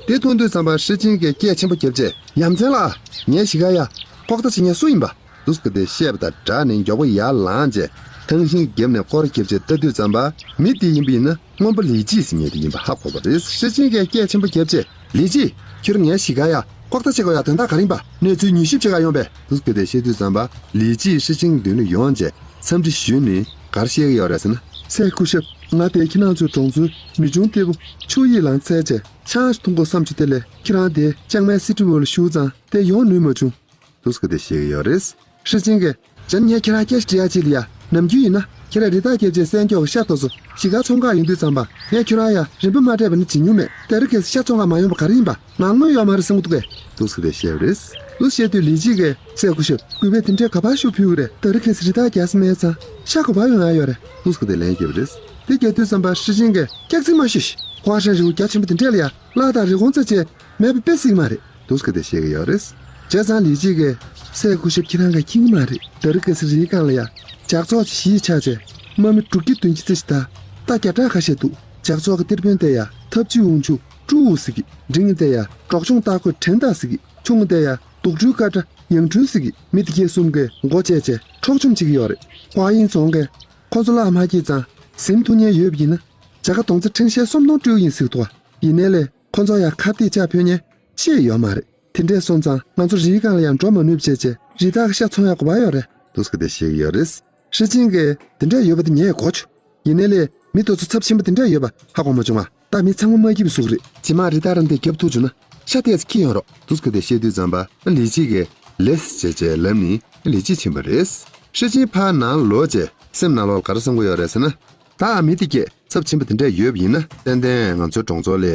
དེ་མཐོང་དུས་ཙམ་པ་ཧྲི་ཅིན་གྱིས་སྐད་ཆེན་པོ་བརྒྱབ་བྱས་ཡ་མཚན་ལགས། ངའི་གཞིས་ཀ་ཡ་ལྐོག་ལྟ་བྱེད་མཁན་སུ་ཡིན་པ། འདུག་སེ་དེ་བཤད་པ་དང་སྦྲགས་ནས་མགྱོགས་པོ་ཡར་ལངས་རྗེས་ཐང་ཤིང་རྒྱབ་ནས་སྐོར་བརྒྱབ་བྱས་ལྟ་དུས་ཙམ་པ་མི་དེ་ཡིན་པ་ཡིན་ན། རྔོན་པ་ལི་ཅི་ཟེར་མཁན་དེ་ཡིན་པ་ཧ་གོ་བ་རེད། ཧྲི་ཅིན་གྱིས་སྐད་ཆེན་པོ་བརྒྱབ་རྗེས། ལི་ཅི། ཁྱོད་རང་ངའི་གཞིས་ཀ་ཡ་ལྐོག་ལྟ་བྱེད་དགོས་ཡ་དོན་དག་ག་རེ་ཡིན་པ། གནས་ཚུལ་མྱུལ་ཞིབ་བྱེད་ག་ཡོང་པས། འདུག་སེ་དེ་བཤད་དུས་ཙམ་པ་ལི་ཅི་ཧྲི་ཅིན་མདུན་ལ་ཡོང་རྗེས་འཚམས་འདྲི་ཞུས་ནས་ག་རེ་བཤད་ཀྱི་ཡོད་རེད་ཟེར་ན། སྲས་སྐུ་ཞབས། ང་དེ་ཁྱེད་རང་ཚོའི་གྲོང་ཚོའི་མི་ཆུང་སྟེ་བུ་ཆུ་ཡིས་ལངས་ཚར་རྗེས་ཆང་ཞིག་འཐུང་དགོས་བསམ་བྱུང་། དེ་ལས་ཁྱེད་རང་དེ་ལྕང་མའི་སི་ཏི་བོ་ལ་བཞུགས་ཙང་དེ་ཡོང་ནུས་མ་བྱུང་། འདུག་སེ་དེ་བཤད་ཀྱི་ཡོད་རེད། ཧྲི་ཅིན་གྱིས། ཇན། ངས་ཁྱེད་རང་སྐད་ཆ་དྲི་ཡ་ཅིག་ལ་ཡ། ནམ་རྒྱུན་ཡིན་ན་ཁྱེད་རང་རི་དྭགས་རྒྱབ་ཅིང་སྲན་སྐྱོགས་ཀྱི་ཤ་དེ་ཚོ་གཞིས་ཀར་ཚོང་ཁང་ཡོང་དུས་ཙམ་པ་ངས་ཁྱོད་རང་ཡ་རིན་པ་མ་སྤྲད་པ་ནི་བྱེད་མྱོང་མེད། ད་རེས་ཁ་སང་ཤ་ཚོང་ཁང་མ་ཡོང་པ་ག་རེ་ཡིན་པ། ང་དངུལ་ཡོད་མ་རེད་བསམ་གྱི་འདུག་གས། འདུག་སེ་དེ་བཤད་པ་རེད། འདུག་སེ་བཤད་དུས་ལི་ཅི་གིས། སྲས་སྐུ་ཞབས། གུས་པས་དེ་འདྲའི་ག་པར་ཤུགས་ཕུལ་གི་རེད། ད་རེས་ཁ་སང་རི་དྭགས་རྒྱགས་ས་མེད་ཙང་ཤ་ག་པར་ཡོང་ཡ་ཡོད་རེད། འདུག་སེ་དེ་ལན་བརྒྱབ་པ་རེད། དེ་བརྒྱབ་དུས་ཙམ་པ་ཧྲི་ཅིན་གྱིས། སྐྱག་རྫུན་མ་ཤོད་ཤིག་ཧྭ་ཧྲན་རི་བོ་རྒྱ་ཆེན་པོ་དེ་འདྲས་ལ་ཡ་གླ་དང་རི་གོང་ཚ་བཅས་མེད་པ་དཔེ་སྲིད་མ་རེད། འདུག་སེ་དེ་བཤད་ཀྱི་ཡོད་རེད། བྱས་ཙང་ལི་ཅི་གིས། སྲས་སྐུ་ཞབས་ཁྱེད་རང་གིས་མཁྱེན་གྱི་མ་རེད། ད་རེས་ཁ་སང་རིའི་སྒང་ལ་ཡ་ཇག་ཚོགས་ཅིག་གཞིས་ཆགས་བྱས་དམག་མི་དྲུག་བརྒྱ་བདུན་ཅུ་ཙམ་ཞིག་དང་རྟ་བརྒྱ་ཕྲག་ཁ་ཤས་འདུག་ཇག་ཚོགས་ཀྱི་གཏེར་དཔོན་དེ་ཡ་ཐབས་ཇུས་དབང་ཕྱུག་ཀྲུའུ་ཝུ་ཟེར་གི། འབྲིང་དེ་ཡ་འབྲོག་ཆུང་སྟག་རྒོད་ཁྲེན་ཏཱ་ཟེར་གི། ཆུང་དེ་ཡ་དུག་སྦྲུལ་དཀར་ཁྲ་ཡང་ཁྲུན་ཟེར་གི། མི་དེ་གས་གསུམ་གས་མགོ་བཅད་བྱས་འཕྲོག་བཅོམ་བྱེད་ཀྱི་ཡོད་རེད། ཧྭ་ཡིན་ཚོང་གས་ཁོ་ཚོ་གླགས་མ་འཁེལ་ཙང་ཟིན་ཐུབ་མཁན་ཡོད་པ་ཡིན་ན་བྱ་དགའ་དོང་ཙེ་ཁྲེང་ཤེས་སུམ་སྟོང་སྤྲོད་ཀྱི་ཡིན་ཟེར་གི་འདུག་ཡིན་ནའི་ལས་ཁོ་ཚོ་ཡ་ཁ་གཏད་བཅག་ཕོད་མཁན་ཅི་ཡང་ཡོད་མ་རེད། དེ་འདྲས་སོང་ཙང་ང་ཚོ་རིའི་སྒང་ལ་ཡང་འགྲོ་མ་ནུས་བྱས་བྱས་རི་དྭགས་ཤ་ཚོང་ཡག་ག་པར་ཡོད་རེད། འདུག་སེ་དེ་བཤད་ཀྱི་ཡོད་རེད། ཧྲི་ཅིན་གྱིས་དེ་འདྲས་ཡོད་པ་དེ་ངས་གོ་བྱུང་། ཡིན་ནའི་ལས་མི་དེ་ཚོ་ཚབས་ཆེན་པོ་དེ་འདྲས་ཡོད་པ་ཧ་གོ་མ་བྱུང་ང་། ད་མི་ཚང་མ་མ་སྐྱིད་པའི་གཟུགས་རེད། རྗེས་མ་རི་དྭགས་རང་དེ་རྒྱབ་ཐུག་བྱུང་ན་ཤ་ཏོག་ཙམ་འཁྱེར་ཡོང་རོགས། འདུག་སེ་དེ་བཤད་དུས་ཙམ་པ་ལི་ཅི་གིས་ལེས་བྱས་བྱས་ལབ་ནས་ལི་ཅི་ཕྱིན་པ་རེད། ཧྲི་ཅིན་ཕར་ནང་ལོག་རྗེས་སེམས་ནང་ལོགས་ག་རེ་བསམ་གྱི་ཡོད་རེད་ཟེར་ན། ད་མི་དེ་གས་ཚབས་ཆེན་པོ་དེ་འདྲས་ཡོད་པ་ཡིན་ན་ཏན་ཏན་ང་ཚོའི་གྲོང་ཚོ་ལ་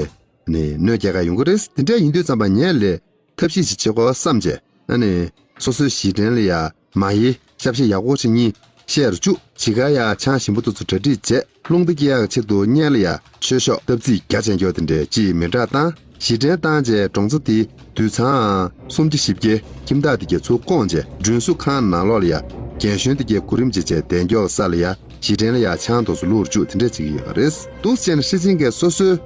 ནི་གནོད་སྐྱེལ་ག་ཡོང་གི་རེད། དེ་འདྲས་ཡིན་དུས་ཙམ་པ་ངས་ལས་ཐབས་ཤེས་ཅིག་བྱེད་དགོས་བསམ་བྱས་ཨ་ནི་སོ་སོའི་གཞིས་ཁྲོད་ལ་ཡ་མ་ཧེ་ཞབས་ཕྱི་ཡག་པོ་ཞིག་གཉིས་བཤད་རུ་བཅུག་གཞིས་ཀ་ཡ་ཆང་ཞིམ་པོ་དེ་ཚོ་གྲ་སྒྲིག་བྱས། རླུང་རྟ་སྐྱེལ་ཡག་ཆེད་དུ་སྔོན་ལ་ཡ་ཆོས་ཤོག་སྟབས་རྩིས་རྒྱ་ཆེན་སྐྱོར་དེ་འདྲས་ཅིག་མི་དྲག་བཏང་། གཞིས་ཁྲོད་བཏང་རྗེས་གྲོང་ཚོ་དེའི་དུད་ཚང་སུམ་བརྒྱ་བཞི་བརྒྱ་ཁྱིམ་བདག་དེ་གས་ཚུར་བསྐོངས་རྗེས་མགྲོན་བསུ་ཁང་ནང་ལོགས་ལ་ཡ་རྒན་གཞོན་དེ་གས་གོ་རིམ་བྱས་བྱས་བདེ་མགྱོགས་ས་ལ་ཡ་གཞིས་ཁྲོད་ལ་ཡ་ཆང་དེ་ཚོ་བླུགས་རུ་བཅུག་དེ་འདྲས་བྱེད་ཀྱི་ཡོད་རེད། འདུག་སེ་བྱས་ནས་ཧྲི་ཅིན་གྱིས་སོ་སོའི་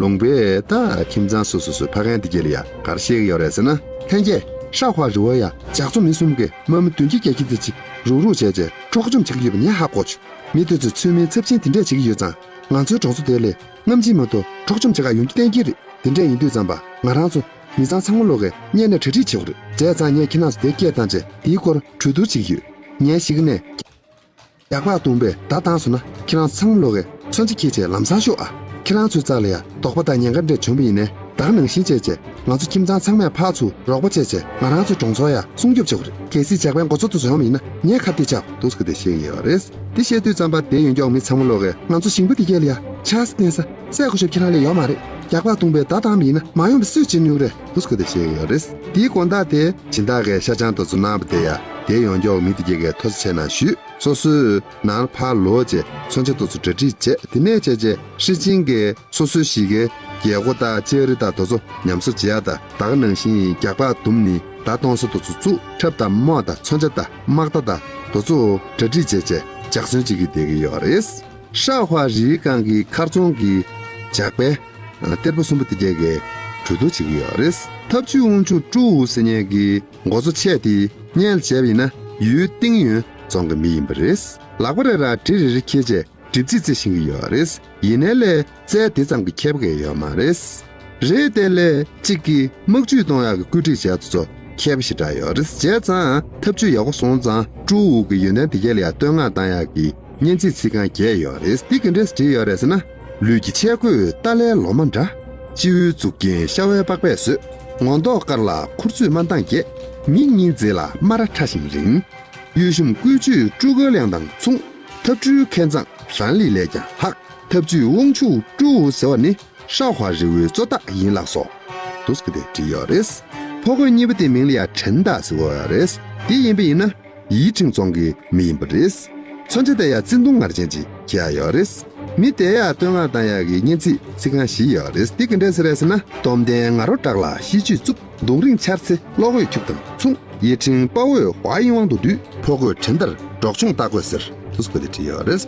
ལུང་པའི་ད་ཁྱིམ་ཚང་སོ་སོ་སོའི་ཕ་རྒན་དེ་གས་ལ་ཡ་ག་རེ་བཤད་ཀྱི་ཡོད་རེད་ཟེར་ན། ལྷན་རྒྱས་ཧྲ་ཧྭ་རི་བོ་ཡ་ཇག་ཚོགས་མི་གསུམ་གས་དམག་མི་བདུན་བརྒྱ་བརྒྱད་བརྒྱ་ཙམ་ཅིག་རུག་རུག་བྱས་བྱས་འཕྲོག་བཅོམ་བྱེད་ཀྱི་ཡོད་པ་ངས་ཧ་གོ་བྱུང་། མི་དེ་ཚོས་ཚུལ་མིན་ཚབས་ཆེན་དེ་འདྲས་བྱེད་ཀྱི་ཡོད་ཙང་ང་ཚོའི་གྲོང་ཚོ་དེ་ལས་རྔམ་ཆེན་མ་གཏོགས་འཕྲོག་བཅོམ་བྱེད་ག་ཡོང་རྒྱུ་གཏན་འཁེལ་རེད། དེ་འདྲས་ཡིན་དུས་ཙམ་པ་ང་རང་ཚོ་མི་ཚང་ཚང་མ་ལོག་གིས་སྔོན་ནས་གྲ་སྒྲིག་བྱེད་དགོས་རེད། བྱས་ཙང་ངས་ཁྱེད་རང་ཚོ་དེར་སྐད་བཏང་རྗེས་དེའི་སྐོར་གྲོས་བསྡུར་བྱེད་ཀྱི་ཡོད། ངའི་གཞིས་ཀ་ནས་རྒྱགས་པ་བརྡུངས་པས་བརྡ་བཏང་སོང་ན་ཁྱེད་རང་ཚོ་ཚང་མ་ལོག་གིས་མཚོན་ཆ་འཁྱེར་བྱས་ལམ་སང་ཤོག་ཨ། ཁྱེད་རང་ཚོའི་རྩ་ལ་ཡ་དོགས་པ་དང་ཉེན་ཁ་འདྲས་བྱུང་བ་ཡིན་ནའི་ད་ག་ནང་བཞིན་བྱས་བྱས་ང་ཚོ་ཁྱིམ་ཚང་ཚང་མས་ཕར་ཚུར་རོགས་པ་བྱས་བྱས་ང་རང་ཚོའི་གྲོང་ཚོ་ཡ་སྲུང་སྐྱོབ་བྱེད་དགོས་རེད། གལ་སྲིད་ཇག་པའི་མགོ་ཚོ་དེ་ཚོ་ཡོང་བ་ཡིན་ན་ངས་ཁ་གཏད་བཅག་འདུག་སེ་དེ་བཤད་ཀྱི་ཡོད་རེད། དེ་བཤད་དུས་ཙམ་པ་དེར་ཡོང་མཁན་མི་ཚང་མ་ལོག་གིས་ང་ཚོ་ཞིང་པ་དེ་གས་ལ་ཡ་ཆགས་སེ་བསྟན་ས་སྲས་སྐུ་ཞབས་ཁྱེད་རང་ལ་ཡོད་མ་རེད། རྒྱགས་པ་བརྡུངས་པས་བརྡ་བཏང་བ་ཡིན་ན་མ་ཡོང་བའི་སུས་བྱེད་ནུས་རེད། འདུག་སེ་དེ་བཤད་ཀྱི་ཡོད་རེད། དེའི་དགོང་དག་དེ་སྦྱིན་བདག་གིས་ཤ་ཆང་དེ་ཚོ་གནང་བ་དེ་ཡ་དེར་ཡོང་མཁན་མི་དེ་གས་ཀྱིས་ཐུགས་རྗེ་ཆེ་གནང་ཞུས། སོ་སོའི་ནང་ལ་ཕར་ལོག་རྗེས་མཚོན་ཆ་དེ་ཚོ་གྲ་སྒྲིག་བྱས། དེ་ནས་བྱས་རྗེས་ཧྲི་ཅིན་གྱིས་སོ་སོའི་གཞིས་ཀའི་ རྒྱལ་སྒོ་དང་ལྕགས་རི་དང་དེ་ཚོ་ཉམས་གསོ་བྱེད་ཡ་དང་། ད་ག་ནང་བཞིན་རྒྱགས་པ་བརྡུངས་ནས་མདའ་གཏོང་ས་དེ་ཚོ་བཙུགས། ཁྲབ་དང་རྨོག་དང་མཚོན་ཆ་དང་དམག་རྟ་དང་དེ་ཚོ་གྲ་སྒྲིག་བྱས་བྱས་ཇག་ཟོན་བྱེད་ཀྱི་བསྡད་ཀྱི་ཡོད་རེད། ཧྲ་ཧྭ་རིའི་སྒང་གི་མཁར་རྫོང་གི་ཇག་པའི་གཏེར་པ་གསུམ་པོ་དེ་གས་ཀྱིས་གྲོས་བསྡུར་བྱེད་ཀྱི་ཡོད་རེད། འཐབ་ཇུས་དབང་ཕྱུག་ཀྲུའུ་ཟེར་མཁན་གྱི་འགོ་གཙོ་ཆེ་དེ་སྔོན་ལ་བྱས་པ་ཡིན་ན་ཡུལ་ཏིང་ཡོན་རྫོང་གི་མི་ཡིན་པ་རེད། ལག་པ་རེ་ར་གྲི་རེ་རེ་འཁྱེར་བྱས་གྲིབ་རྩེ་རྩེ་བཞིན་གྱི་ཡོད་རེད། ཡིན་ནའི་ལས་རྩལ་དེ་ཙམ་གྱི་མཁས་པོ་གང་ཡོད་མ་རེད། རེད་དེ་ལས་གཅིག་གིས་དམག་ཇུས་གཏོང་ཡག་གི་བཀོད་སྒྲིག་བྱས་དེ་ཚོ་མཁས་པོ་ཞེ་དྲག་ཡོད་རེད། བྱས་ཙང་འཐབ་ཇུས་ཡག་པོ་སོང་ཙང་ཀྲུའུ་གི་ཡོན་ཏན་དེ་གས་ལ་ཡང་བསྟོད་བསྔགས་བཏང་ཡག་གི་སྙན་ཚིག་ཚིག་རྐང་བརྒྱད་ཡོད་རེད། འདི་ག་འདྲས་བྲིས་ཡོད་རེད་ཟེར་ན། ལུས་ཀྱི་ཆས་གོས་ཏཱ་ལའི་ལོ་མ་འདྲ། སྤྱི་བོའི་གཙུག་རྒྱན་ཤ་བའི་པགས་པས་བཟོས། ངོ་མདོག་དཀར་ལ་མཁུར་ཚོས་དམར་མདངས་རྒྱས། མིག་གཉིས་མཛེས་ལ་སྨ་ར་ཕྲ་ཞིང་རིང་། གཡུལ་གཞུང་བཀོལ་སྤྱོད་སྤྲུལ་སྐུའི་གླེང་དང་མཚུངས། འཐབ་འཁྲུལ་མཁས་མཛངས་ལང་ལི་ལས་ཀྱང་ལྷག། འཐབ་ཇུས་དབང་ཕྱུག་ཀྲུའུ་ཟེར་བ་ནི་ཧྲ་ཧྭ་རི་བོའི་གཙོ་བདག་ཡིན་ལགས་སོ། འདུག་སེ་དེ་བྲིས་ཡོད་རེད། ཕོ་རྒོད་གཉིས་པོ་དེའི་མིང་ལ་ཡང་ཁྲེན་ཏཱ་ཟེར་གྱི་ཡོད་རེད། དེ་ཡིན་པ་ཡིན་ན་ཡིས་ཁྲིང་རྫོང་གི་མི་ཡིན་པ་རེད། མཚོན་ཆ་དེ་ཡང་བཙན་ཐུང་ངར་ཅན་ཅིག་གྱེས་ཡོད་རེད། མི་དེ་ཡང་བསྟོད་བསྔགས་བཏང་ཡག་གི་སྙན་ཚིག་ཚིག་རྐང་བཞི་ཡོད་རེད། འདི་ག་འདྲས་ཟེར་རེད་ཟེར་ན། སྟོབས་ལྡན་ང་རོ་བྲག་ལ་གཤིས་རྒྱུད་རྩུབ། མདུང་རིང་འཕྱར་ཚེ་གློག་འོད་འཁྱུག་དང་མཚུངས། ཡིས་ཁྲིང་དཔའ་བོས་ཧྭ་ཡིན་དབང་དུ་བསྡུས། ཕོ་རྒོད་ཁྲེན་ཏཱར་འབྲོག་ཆུང་སྟག་རྒོད་ཟེར། འདུག་སེ་བྲིས་ཡོད་རེད།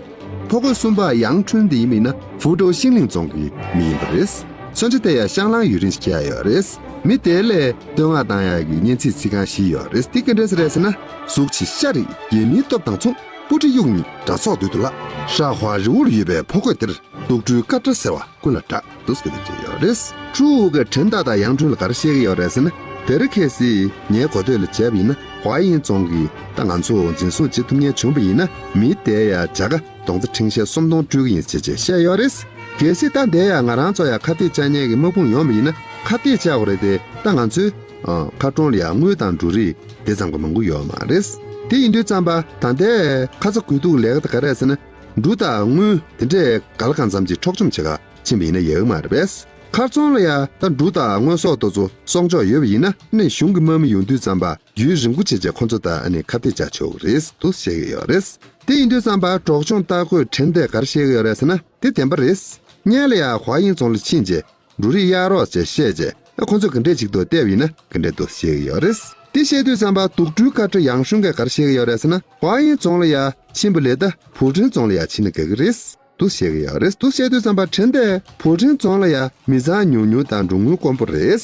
ཕོ་རྒོད་གསུམ་པ་ཡང་ཁྲུན་དེ་ཡིན་པ་ཡིན་ན་ཧྥུ་ཀྲོའུ་ཤིང་ལིང་རྫོང་གི་མི་ཡིན་པ་རེད། མཚོན་ཆ་དེ་ཡང་ཤང་ལང་ཡུན་རིང་ཞིག་གྱེས་ཡོད་རེད། མི་དེ་ལས་བསྟོད་བསྔགས་བཏང་ཡག་གི་སྙན་ཚིག་ཚིག་རྐང་བཞི་ཡོད་རེད། འདི་ག་འདྲས་ཟེར་རེད་ཟེར་ན། གཟུགས་ཆེ་ཤ་རིག་རྒྱལ་མིའི་སྟོབས་དང་མཚུངས། སྤུ་གྲི་དབྱུག་གཉིས་དགྲ་ཚོགས་མདུན་དུ་ལྷག། ཧྲ་ཧྭ་རི་བོ་ལ་ཡོད་པའི་ཕོ་རྒོད་དེར་དུག་སྦྲུལ་དཀར་སྒྲ་ཟེར་བ་ཀུན་ལ་གྲགས། འདུག་སེ་བྲིས་ཡོད་རེད། ཀྲུའུ་གིས་ཁྲེན་ཏཱ་དང་ཡང་ཁྲུན་ལ་ག་རེ་བཤད་ཀྱི་ཡོད་རེད་ཟེར་ན། དེ་རིང་ཁ་སང་ངའི་གོ་ཐོས་ལ་བྱས་པ་ཡིན་ན། ཧྭ་ཡིན་རྫོང་གིས་ད་ང་ཚོ་འཛིན་བཟུང་བྱེད་ཐུབ་མཁན་བྱུང་བ་ཡིན་ན། མི་དེ་ཡ་བྱ་དགའ་དོང་ཙ་ཁྲིན་ཤེ་སུམ་སྟོང་སྤྲོད་ཀྱི་ཡིན་ཟེར་བྱས་བཤད་ཡོད་རེད། གལ་སྲིད་ད་འདི་ཡ་ང་རང་ཚོ་ཡ་ཁ་གཏད་བཅག་མཁན་གྱི་དམག་དཔུང་ཡོང་བ་ཡིན་ན། ཁ་གཏད་བཅག་དགོས་རེད་དེ། ད་ང་ཚོའི་ཨ་མཁར་གྲོང་ལ་ཡ་དངུལ་དང་འབྲུ་རིགས་དེ་ཙམ་གྱི་མང་པོ་ཡོད་མ་རེད། དེ་ཡིན་དུས་ཙམ་པ་ད་ལྟའི་ཁ་ཚ་དགོས་གཏུགས་ལས་ཀ་དེ་ག་རེད་ཟེར་ན། འབྲུ་དང་དངུལ་དེ་འདྲས་ག་ལ་གང་འཚམ་ཅིག་འཕྲོག་བཅོམ་བྱེད་ག་ཕྱིན་པ་ཡིན་ན་ཡག་གི་མ་རེད་པས། མཁར་རྫོང་ལ་ཡ་ད་འབྲུ་དང་དངོས་ཟོག་དེ་ཚོ་གསོག་འཇོག་ཡོད་པ་ཡིན་ན། ནས་གཞུང་གི་དམག་མི་ཡོང་དུས་ཙམ་པ་རྒྱུན་རིང་པོ་བྱས་བྱས་ཁོ་ཚོ་དང་ཨ་ནི་ཁ་གཏད་བཅག་ཆོག་གི་རེད་འདུག་བཤད་ཀྱི་ཡོད་རེད། དེ་ཡིན་དུས་ཙམ་པ་འབྲོག་ཆུང་སྟག་རྒོད་ཁྲེན་ཏཱས་ག་རེ་བཤད་ཀྱི་ཡོད་རེད་ཟེར་ན། དེ་བདེན་པ་རེད། སྔོན་ལ་ཡ་ཧྭ་ཡིན་རྫོང་ལ་ཕྱིན་རྗེས་འབྲུ་རིགས་གཡར་རོགས་ཅེས་བཤད་རྗེས། ཨ་ཁོ་ཚོས་ག་འདྲས་ཅིག་འདུག་བལྟས་པ་ཡིན་ན་ག་འདྲས་འདུག་བཤད་ཀྱི་ཡོད་རེད། དེ་བཤད་དུས་ཙམ་པ་དུག་སྦྲུལ་དཀར་སྒྲ་ཡང་ཧྲུན་གྱིས་ག་རེ་བཤད་ཀྱི་ཡོད་རེད་ཟེར་ན། ཧྭ་ཡིན་རྫོང་ལ་ཡ་ཕྱིན་པ་ལས་ད་ཕུའུ་ཁྲིན་རྫོང་ལ་ཡ་ཕྱིན་ན་དགའ་གི་རེད། འདུག་བཤད་ཀྱི་ཡོད་རེད། འདུག་བཤད་དུས་ཙམ་པ་ཁྲེན་ཏཱས་ཕུའུ་ཁྲིན་རྫོང་ལ་ཡ་མི་ཚང་ཉུང་ཉུང་དང་འགྲོ་དངུལ་དཀོན་པོ་རེད།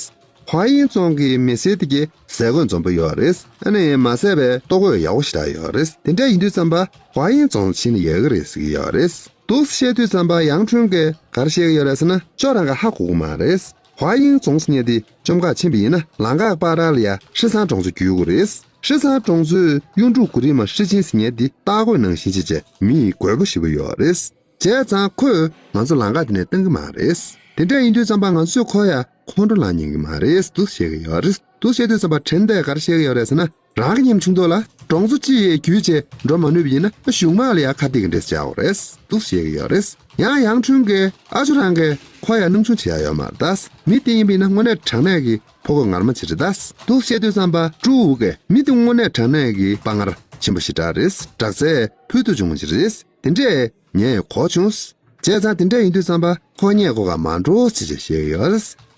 ཧྭ་ཡིན་རྫོང་གི་མི་སེར་དེ་གའི་ཟས་གོས་འཛོམས་པོ་ཡོད་རེད། ཨ་ནི་མ་ཟད་པའི་ལྟོ་གོས་ཡག་པོ་ཞེ་དྲག་ཡོད་རེད། དེ་འདྲ་ཡིན་དུས་ཙམ་པ་ཧྭ་ཡིན་རྫོང་ཕྱིན་ན་ཡག་གི་རེད་ཟེར་གྱི་ཡོད་རེད། འདུག་བཤད་དུས་ཙམ་པ་ཡང་ཁྲུན་གྱིས་ག་རེ་བཤད་ཀྱི་ཡོད་རེད་ཟེར་ན། ཅོ་རང་གིས་ཧ་གོ་གི་མ་རེད། ཧྭ་ཡིན་རྫོང་ཟེར་མཁན་དེ་བཅོམ་ག་ཕྱིན་པ་ཡིན་ན་ལམ་ཁ་བར་ལ་ཡ་ཧྲི་ཚང་གྲོང་ཚོ་བརྒྱུད་དགོས་རེད། ཧྲི་ཚང་གྲོང་ཚོའི་གཡུ་འབྲུག་གོ་རིལ་མ་ཧྲི་ཅིན་ཟེར་མཁན་དེ་སྟག་རྒོད་ནང་བཞིན་བྱས་བྱས་མི་ཡི་རྒོད་པོ་ཞེ་པོ་ཡོད་རེད། བྱས་ཙང་ཁོས་ང་ཚོ་ལམ་ཁ་དེ་ནས་བཏང་གི་མ་རེད། དེ་འདྲ་ཡིན་དུས་ཙམ་པ་ང་ཚོས་ཁོ་ཡ་ཁོང་ཁྲོ་ལངས་ཉན་གི་མ་རེད་འདུག་བཤད་ཀྱི་ཡོད་རེད། འདུག་བཤད་དུས་ཙམ་པ་ཁྲེན་ཏཱས་ག་རེ་བཤད་ཀྱི་ཡོད་རེད་ཟེར་ན། རང་གི་ཉམ་ཆུང་དོ་ལ་གྲོང་ཚོ་སྤྱི་ཡི་བརྒྱུད་བྱས་འགྲོ་མ་ནུས་པ་ཡིན་ན་གཞུང་དམག་ལ་ཡ་ཁ་གཏད་ཀྱི་འདྲེས་བྱ་འོ་རེད་འདུག་བཤད་ཀྱི་ཡོད་རེད། ཡང་ཡང་ཁྲུན་གྱིས་ཨ་ཅོ་རང་གིས་ཁོ་ཡ་སྣང་ཆུང་བྱེད་ཡ་ཡོད་མ་རེད་ད། མི་དེ་ཡིན་པ་ཡིན་ན་དངོས་གནས་དྲང་གནས་ཀྱི་ཕོ་རྒོད་ངར་མ་ཅིག་རེད་ད། འདུག་བཤད་དུས་ཙམ་པ་ཀྲུའུ་གིས་མི་དེ་དངོས་གནས་དྲང་གནས་ཀྱི་དཔའ་ངར་ཆེན་པོ་ཞེ་དྲག་རེད། དྲག་རྩལ་ཕུལ་དུ་བྱུང་བ་ཅིག་རེད། དེ་འདྲས་ངས་གོ་བྱུང་། བྱས་ཙང་དེ་འདྲ་ཡིན་དུས་ཙམ་པ་ཁོ་སྙད་གོ་ག་མ་འགྲོ་ཟེར་བྱས་བཤད་ཀྱི་ཡོད་རེད།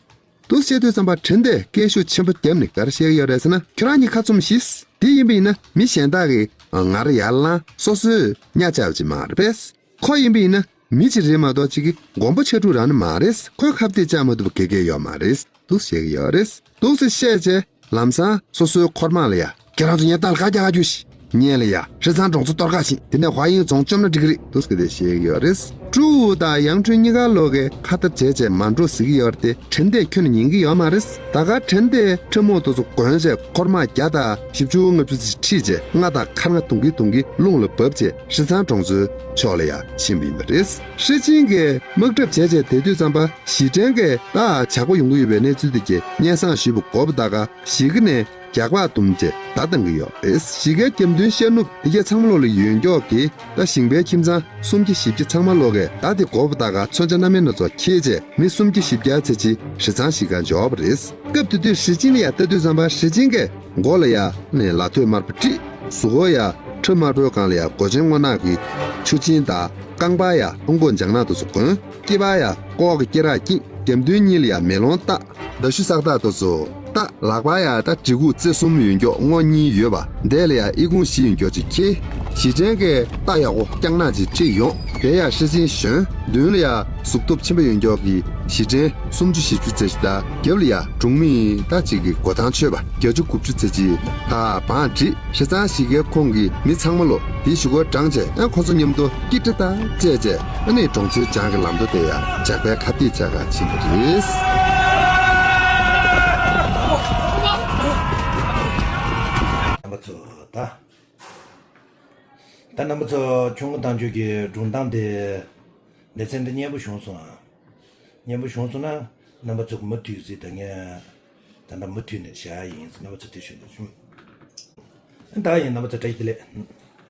འདུག་བཤད་དུས་ཙམ་པ་ཁྲེན་ཏཱས་སྐད་ཤུགས་ཆེན་པོ་བརྒྱབ་ནས་ག་རེ་བཤད་ཀྱི་ཡོད་རེད་ཟེར་ན། ཁྱོད་རང་གཉིས་ཁ་བཙུམ་ཤིག་དེ་ཡིན་པ་ཡིན་ན་མི་གཞན་དག་གིས་ངར་ཡར་ལངས་སོ་སོའི་གཉའ་བཅག་པ་ཅིག་མ་རེད་པས། ཁོ་ཡིན་པ་ཡིན་ན་མི་ཅིག་རེད་མ་གཏོགས་ཅིག་གི་མགོན་པོ་ཕྱག་དྲུག་རང་ནི་མ་རེད། ཁོས་ཁ་གཏད་བཅག་མ་ཐུབ་པ་ག་གེ་ཡོད་མ་རེད། འདུག་བཤད་ཀྱི་ཡོད་རེད། འདུག་སེ་བཤད་རྗེས་ལམ་སང་སོ་སོའི་འཁོར་དམག་ལ་ཡ། ཁྱེད་རང་ཚོ་ངའི་རྟ་ལ་བཀའ་རྒྱ་ག་རྒྱུ་ཞིག་སྔོན་ལ་ཡ་ཧྲི་ཚང་གྲོང་ཚོ་གཏོར་བརླག་བྱེད། དེ་ནས་ཧྭ་ཡིན་རྫོང་བཅོམ་ན་འགྲིག་གི་རེད། འདུག་སེ་དེ་བཤད་ཀྱི་ཡོད་རེད། ཀྲུའུ་དང་ཡང་ཁྲུན་གཉིས་ཀ་ལོག་གིས་ཁ་ཏ་བྱས་བྱས་མ་འགྲོ་ཟེར་གྱི་ཡོད་རེད་དེ། ཁྲེན་ཏཱས་ཁྱོན་ནས་ཉན་གྱི་ཡོད་མ་རེད། ད་ག་ཁྲེན་ཏཱས་ཁྲབ་རྨོག་དེ་ཚོ་གོན་བྱས་འཁོར་དམག་བརྒྱ་དང་བཞི་བཅུ་ལྔ་བཅུ་ཙམ་ཁྲིད་བྱས་རྔ་དང་འཁར་རྔ་བརྡུང་གིན་བརྡུང་གིན་རླུང་ལ་བབས་བྱས་ཧྲི་ཚང་གྲོང་ཚོའི་ཕྱོགས་ལ་ཡ་ཕྱིན་པ་ཡིན་པ་རེད། ཧྲི་ཅིན་གྱིས་དམག་གྲབས་བྱས་བྱས་བསྡད་དུས་ཙམ་པ་ཞི་ཀྲན་གྱིས་ད་ཇག་པ་ཡོང་གི་ཡོད་པའི་གནས་ཚུལ་དེ་གྱི་སྙན་སེང་ཞུས་པ་མགོ་བོ་ད་ག་ཞི་ཀ་ནས་རྒྱག་པ་བརྡུངས་བྱས་མདའ་བཏང་གི་ཡོད་རེད། གཞིས་ཀའི་རྒྱབ་མདུན་ཤར་ནུབ་དེ་གས་ཚང་མ་ལོག་ལ་ཡོན་མགྱོགས་ཀྱིས་ད་ཞིང་པའི་ཁྱིམ་ཚང་སུམ་བརྒྱ་བཞི་བརྒྱ་ཚང་མ་ལོག་གིས་མདའ་དེ་མགོ་བོ་ད་ག་མཚོན་ཆ་སྣ་མིན་སྣ་ཚོགས་འཁྱེར་བྱས་མི་སུམ་བརྒྱ་བཞི་བརྒྱ་ཙམ་ཅིག་ཧྲི་ཚང་གཞིས་ཀར་འབྱོར་བ་རེད། སྐབས་དེ་དུས་ཧྲི་ཅིན་ལ་ཡ་ལྟ་དུས་ཙམ་པ་ཧྲི་ཅིན་གྱི་མགོ་ལ་ཡ་ནས་ལ་ཐོད་དམར་པོ་དཀྲིས། གཟུགས་པོ་ཡ་ཁྲབ་དམར་པོའི་སྒང་ལ་ཡ་མགོ་ཅན་སྔོ་ནག་གི་ཆུ་ཆེན་དང་རྐང་པ་ཡ་ཧོང་ཀོང་ལྗང་ནག་དེ་ཚོ་གོན། སྐེད་པ་ཡ་ཀོག་གི་སྐེ་རགས་བཀྱིན། རྒྱབ་མདུན་གཉིས་ལ་ཡང་མེ་ལོང་བཏགས། མདའ་གཞུ་གསར་བཏགས་དེ་ཚོ་བཏགས། ལག་པར་ཡང་ད་གྲི་གུག་རྩེ་གསུམ་ཡོད་མཁན་སྔོ་གཉིས་ཡོད་པ་དེ་ལ་ཡང་ཨི་ཁུང་བཞི་ཡོད་མཁན་ཅིག་འཁྱེར། གཞི་འཕྲེང་གི་རྟ་ཡག་པོ་རྐྱང་ནག་ཅིག་དཀྲིས་ཡོང་། དེ་ཡང་ཤ་ཆེན་གཞོན། མདུན་ལ་ཡང་གཟུགས་སྟོབས་ཆེན་པོ་ཡོད་མཁན་གྱི་གཞི་འཕྲེང་སུམ་ཅུ་བཞི་བཅུ་ཙམ་ཞིག་དང་། རྒྱབ་ལ་ཡང་གྲོང་མི་ད་ཅིག་གི་མགོ་ཐང་ཆོད་པ་བརྒྱད་ཅུ་དགུ་བཅུ་ཙམ་ཞིག་ད་བང་བསྒྲིགས། བྱས་ཙང་གཞིས་ཀའི་ཁོངས་ཀྱི་མི་ཚང་མ་ལོ་དེའི་གཞུག་གུ་འབྲངས་བྱས། ཨ་ཁོ་ཚོ་མཉམ་དུ་ཀི་ཀྲི་དང་བཅས་བྱས། ཨ་ནི་གྲོང་ཚོའི་བྱང་གི་ལམ་མདོ་དེ་ཡང་ཇག་པས་ཁ་གཏད་བྱ་ག་ཕྱིན་པ་རེད། རྣམ་པ་ཚོ་ད། ད་རྣམ་པ་ཚོ་ཁྱུང་པོ་བཏང་ཆོག་གི་སྒྲུང་གཏམ་དེ་ལེ་ཚན་འདི་སྙན་པོ་བྱུང་སོང་ཨ། སྙན་པོ་བྱུང་སོང་ན་རྣམ་པ་ཚོ་མུ་མཐུད་ཟིག་ད་ངས་ད་ལྟ་མུ་མཐུད་ནས་བྱ་ཡ་ཡིན། རྣམ་པ་ཚོ་དེ་ཞུ་འདོད་བྱུང་། ད་ཡིན། རྣམ་པ་ཚོ་བཀྲ་ཤིས་བདེ་ལེགས།